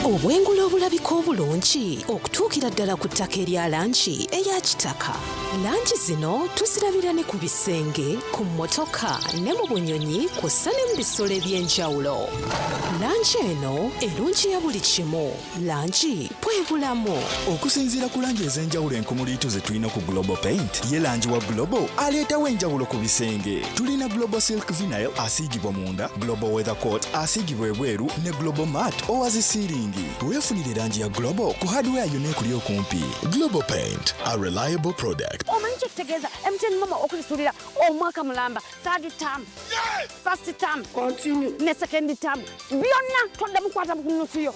Obwengula obulabika obulungi okutuukira ddala ku ttaka erya langi eya kitaka. Langi zino tuzirabira ne ku bisenge, ku mmotoka ne mu bunyonyi kw'ossa ne mu bisolo eby'enjawulo. Langi eno erungiya buli kimu. Langi bwe bulamu. Okusinziira ku langi ez'enjawulo enkumuliitu ze tulina ku Global Paint, ye langi wa Global aleetawo enjawulo ku bisenge. Tulina Global Silk Vinyl asiigibwa munda, Global Weather Coat asiigibwa ebweru ne Global Matte owa zi siiringi. Weefunire langi ya Global ku hardware yonna ekuli okumpi. Global Paint, a reliable product. Omanyi kyekitegeeza MTN momo okubisulira omwaka mulamba third term, first term ne second term byonna toddamu kukwata ku nusu yo.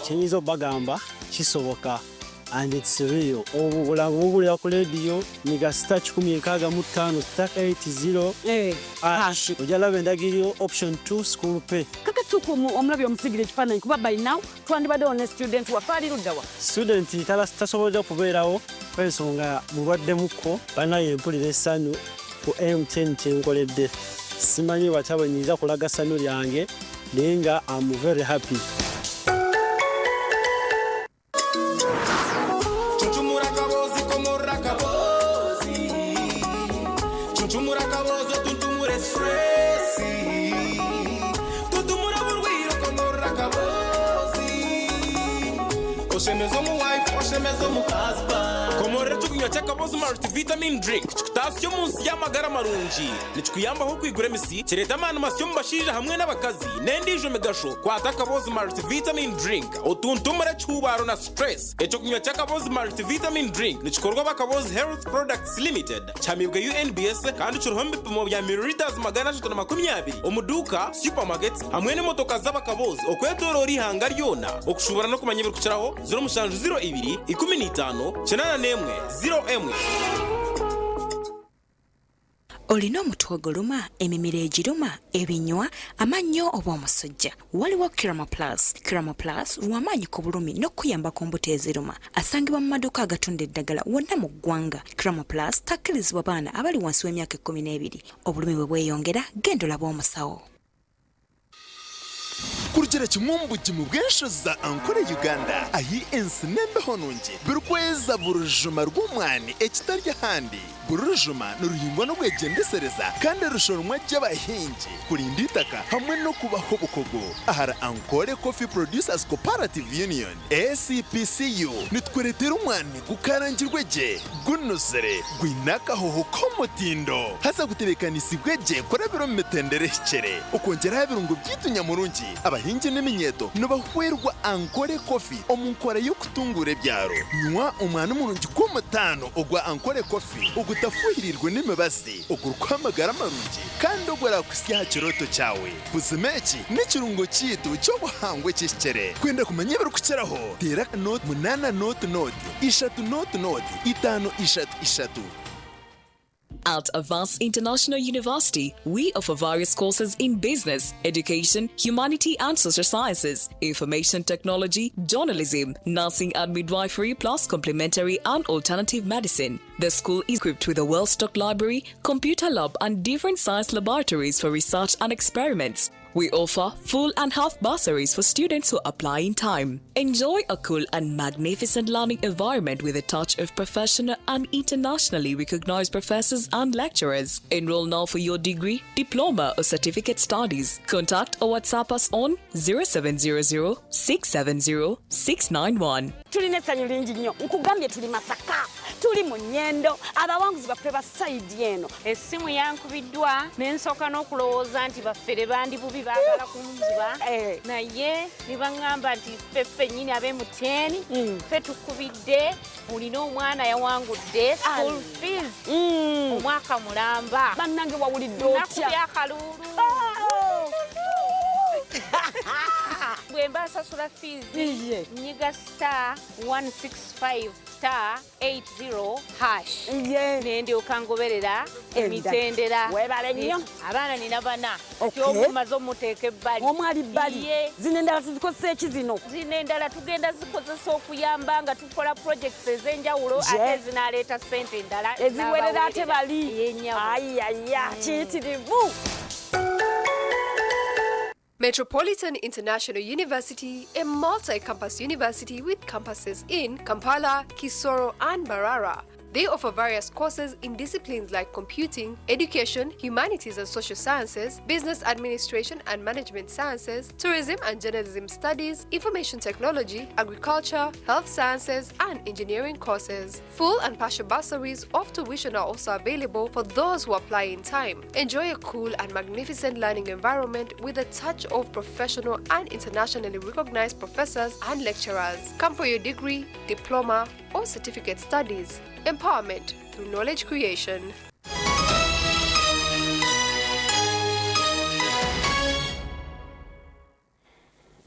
Kyenyinza obagamba kisoboka and it's real. Obwo bulamu bubulira ku leediyo nyiga star 165 star 80 hash ojja laba endagiriro option 2 school pay. Kakatuuka omulabi omusigira ekifaananyi kuba by now twandibaddewo ne student waffe ali ludda wa? Student tasobodde kubeerawo kw'ensonga mulwaddemukko. Banaye mpulira essanyu ku MTN kyenkoledde. Simanyi watya bwe nnyinza kulaga ssanyu lyange naye nga am very happy. Chuchumura kabozi komora kabozi Chuchumura kabozi tuntumure stressi Tuntumura burwiro komora kabozi Oshemeza omu wife oshemeza omu husband Komorera ekyokunywa ky'akabozi multivitamin drink kikutaasya omu nsi y'amagara marungi. Nikikuyambaho okwigura emisi, kireeta amaani masya omu bashaija hamwe n'abakazi, n'endiijo migasho. Kwata akabozi multivitamin drink otuntumure ekihuubaaro na stress. Ekyokunywa ky'akabozi multivitamin drink nikikorwa aba Kabozi Health Products Limited, kihamiibwe UNBS kandi kiriho omu bipimo bya millilitres 320 omu duuka, supermarkets hamwe n'emotoka z'abakabozi okwetoroora eihanga ryona. Okushuubura n'okumanya ebirikukiraho, 07 02 15 81 01. Olina omutwe oguluma, emimiro egiruma, ebinywa, amannyo oba omusujja? Waliwo Kirama Plus. Kirama Plus lw'amaanyi ku bulumi n'okukuyamba ku mbuto eziruma. Asangibwa mu maduuka agatunda eddagala wonna mu ggwanga. Kirama Plus takkirizibwa baana abali wansi w'emyaka ekkumi n'ebiri. Obulumi bwe bweyongera, genda olabe omusawo. Kurugira kimwe omu bugimu bw'enshozi za Ankole Uganda ahi ensi n'embeho nungi birikweza buri rujuma rw'omwani ekitari ahandi. Buri rujuma niruhingwa n'obwegyendesereza kandi rushoromwa gye abahingi kurinda eitaka hamwe n'okubaha obukugu. Ahari Ankole Coffee Producers Cooperative Union, ACPCU, nitukureetera omwani gukarangirwe gye, gunuzire, gwine akahoho k'omutindo haza gutebeekanisiibwe gye kurabira omu mitendera ehikire. Okwongyera aha birungo byaitu nyamurungi, abahingi n'eminyeeto nibahwerwa Ankole Coffee omu nkora y'okutunguura ebyaro. Nywa omwani murungi gw'omutaano ogwa Ankole Coffee ogutafuhiriirwe n'emibazi, ogurikuha amagara marungi kandi oguraakuhitsye aha kirooto kyawe. Buzima eki n'ekirungo kyaitu ky'obuhangwa ekihikire. Kwenda kumanya ebirikukiraho, teera nooti munaana nooti nooti ishatu nooti nooti itaano ishatu ishatu. At Avance International University, we offer various courses in business, education, humanity and social sciences, information technology, journalism, nursing and midwifery, plus complementary and alternative medicine. The school is equipped with a well-stocked library, computer lab, and different science laboratories for research and experiments. We offer full and half bursaries for students who apply in time. Enjoy a cool and magnificent learning environment with a touch of professional and internationally recognized professors and lecturers. Enroll now for your degree, diploma, or certificate studies. Contact or WhatsApp us on 0700 670 691. Tulina essanyu lingi nnyo nkugambye tuli Masaka tuli mu Nyendo abawanguzi baffe ba side eno. Essimu yankubiddwa ne nsooka n'okulowooza nti baffere bandi bubi baagala kunziba naye ne baŋŋamba nti ffe ffennyini ab'e MTN ffe tukubidde olina omwana yawangudde school fees omwaka mulamba. Bannange wawulidde otya? Nakubye akaluulu bwe mba nsasula fees nyiga star 165 star 80 hash nendyoka ngoberera emitendera. Weebale nnyo. Abaana nina bana kyomumaze omuteeka ebbali. Omu ali bbali. Zino endala tuzikozesa eki zino? Zino endala tugenda zikozesa okuyamba nga tukola projects ez'enjawulo ate zinaleeta ssente endala eziwerera ate bali. Yennyabo. Ayaya kiyitirivu. Metropolitan International University, a multi-campus university with campuses in Kampala, Kisoro, and Mbarara. They offer various courses in disciplines like computing, education, humanities and social sciences, business administration and management sciences, tourism and journalism studies, information technology, agriculture, health sciences, and engineering courses. Full and partial bursaries of tuition are also available for those who apply in time. Enjoy a cool and magnificent learning environment with a touch of professional and internationally recognized professors and lecturers. Come for your degree, diploma, or certificate studies. Empowerment through knowledge creation.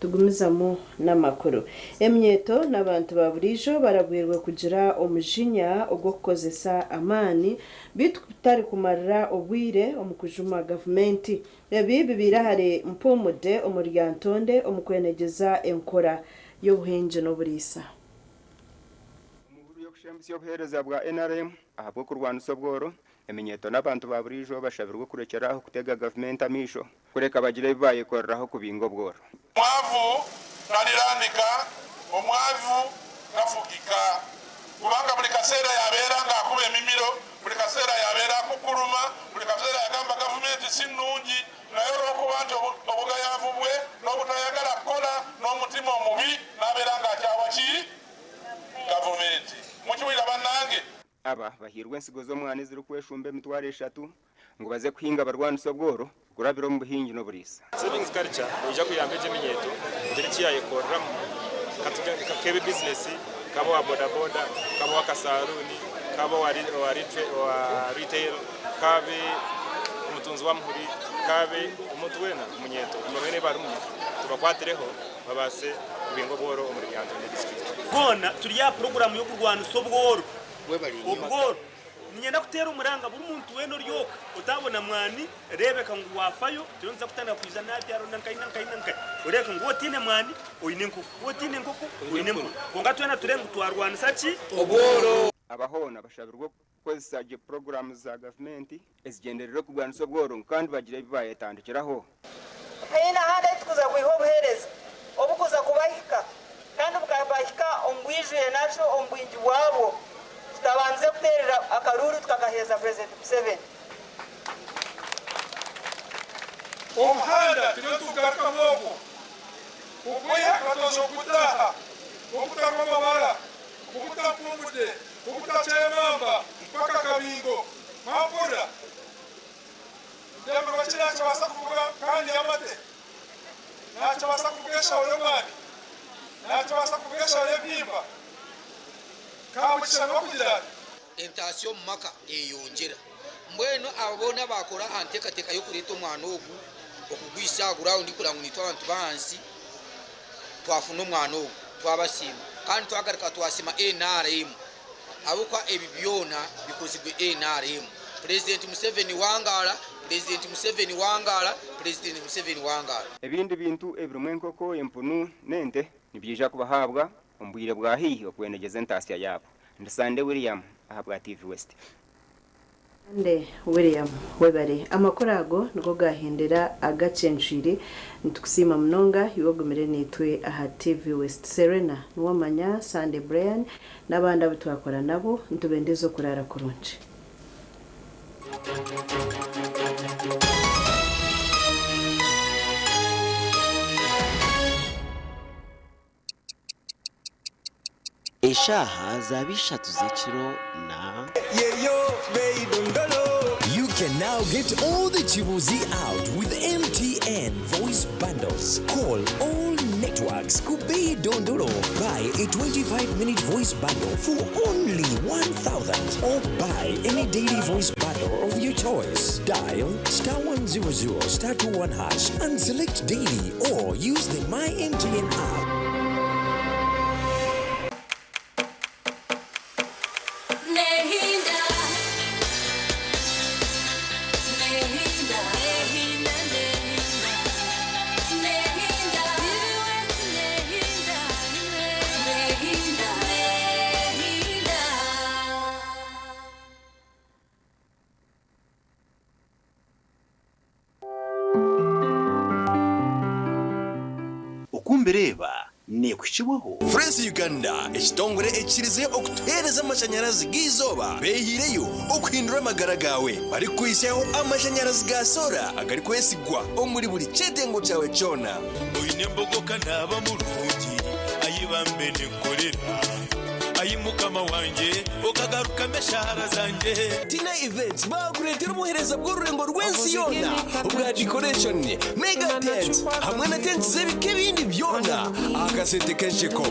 Tugumizamu n'amakuru. Eminyeeto n'abantu ba buriijo barabwirwe kugira omujinya ogw'okukozesa amaani beitu kutari kumarira obwire omu kujuma gavumenti. Ebi bibaire ahari Mpumudde omuri Lyantonde omu kwenegyeza enkora y'obuhingi n'oburiisa. Omu y'okushembusya obuheereza bwa NRM ahabw'okurwanisa obworo, eminyeeto n'abantu ba buriijo bashabirwe okurekyera aho kutega gavumenti amaisho kureka bagire ebi baayekoreraho kubinga obworo. Omwavu talirandika, omwavu tafugika, kubanga buli kaseera yabeera ng'akuba emimiro, buli kaseera yabeera akukuluma, buli kaseera yagamba gavumenti si nnungi, naye olw'okuba nti obugayaavu bwe n'obutayagala kukola n'omutima omubi n'abeera ng'akyawa ki? Gavumenti. Mukiwulira bannange? Aba bahairwe ensigo z'omwani ezirikweshumba emitwaro eshatu ngu baze kuhinga barwanise obworo kurabira omu buhingi n'oburiisa. Savings culture neija kuyamba egi eminyeeto kugira eki yaayekoreramu nka k'ebe bizinesi, k'abe owa bodaboda, k'abe ow'akasaaruuni, k'abe owa retail, k'abe omutunzi w'amuhuri, k'abe omuntu weena omunyeeto emirimo yoona ei barimu tubakwatireho babaase kubinga obworo omuri Lyantonde disiturikiti. Twona turi aha puroguraamu y'okurwanisa obworo. Obworo. Niinyenda kuteera omuranga buri muntu weena ori okwe otaabona mwani, reebeka ngu waafayo, turiyo nituza kutandika kwija Nabyaro na nkahi na nkahi na nkahi. Oreebeke ngu waaba otaine mwani, oine enkoko, waaba otaine enkoko, oine empunu. Kwonka twena tureebe ngu twarwanisa ki? Obworo. Aba hoona bashabirwe kukozesa gye puroguraamu za gavumenti ezigyendereire okurwanisa obworo ngu kandi bagire ebi baayetandikiraho. Tihaine ahandi ahu turikuza kwiha obuheereza oburikuza kubahika kandi bukabahika omu bwijwire narishi omu bwingi bwabwo tutabandize kuteerera akaruuru tukakaheereza Purezidenti Museveni. Omuhanda turiyo nitugugarukamu ogwo kugwiha Katozi okuguta aha, kuguta Rwamabara, kuguta Mpumudde, kuguta Kyemamba mpaka Kabingo. Mwampurira? Ndemerwa ki naakibaasa kuvuga kandi y'amate? Naakibaasa kuvuga eshaho y'omwani? Naakibaasa kuvuga eshaho y'ebihimba? Kamugisha n'okugira ati. Entaasya omu maka eyeyongyera. Mbwenu abo boona abaakora aha nteekateeka y'okureeta omwana ogu okugwisa aha gurawundi kureba ngu naitwe abantu b'ahansi twafuna omwana ogu, twabasiima. Kandi twagaruka twasiima nrm ahabw'okuba ebi byona bikozirwe nrm. Purezidenti Museveni wangaala, Purezidenti Museveni wangaala, Purezidenti Museveni wangaala. Ebindi bintu ebirimu enkoko, empunu n'ente nibyija kubahaabwa omu bwire bwa haihi okwenegyeza entaasya yaabo. Ndi Sande William ahabwa TV West. Sande William webare amakuru ago nigo gahendera agacencwire nitukusiima munonga iwe ogumire naitwe aha TV West Serena niwamanya Sande Brian nabandi abu twakora nabo nitubendeza okurara kurungi. Eshaaha zaaba ishatu z'ekiro na. You can now get all the Chibuzi out with MTN voice bundles. Call all networks Kubei Dondolo. Buy a 25-minute voice bundle for only 1,000 or buy any daily voice bundle of your choice. Dial star 100 star 21 hash and select daily or use the My MTN app. Oku mbireeba, Neekuhikibwaho. Frezi Uganda, ekitongore ekikirize okutuheereza amashanyarazi g'eizooba beehiireyo okuhindura amagara gaawe barikukuhitsyaho amashanyarazi ga soora agarikwesigwa omuri buri kyetengo kyawe kyona. Oine embogo ka naaba murungi, ai bambe ninkorera, Ai Mukama wangye, okagarukamu eshaara zangye. Tina Events baakureetera obuheereza bw'orurengo rw'ensi yoona obwa decoration, mega tents hamwe na tents z'ebika ebindi byona aha kasente k'ensheko.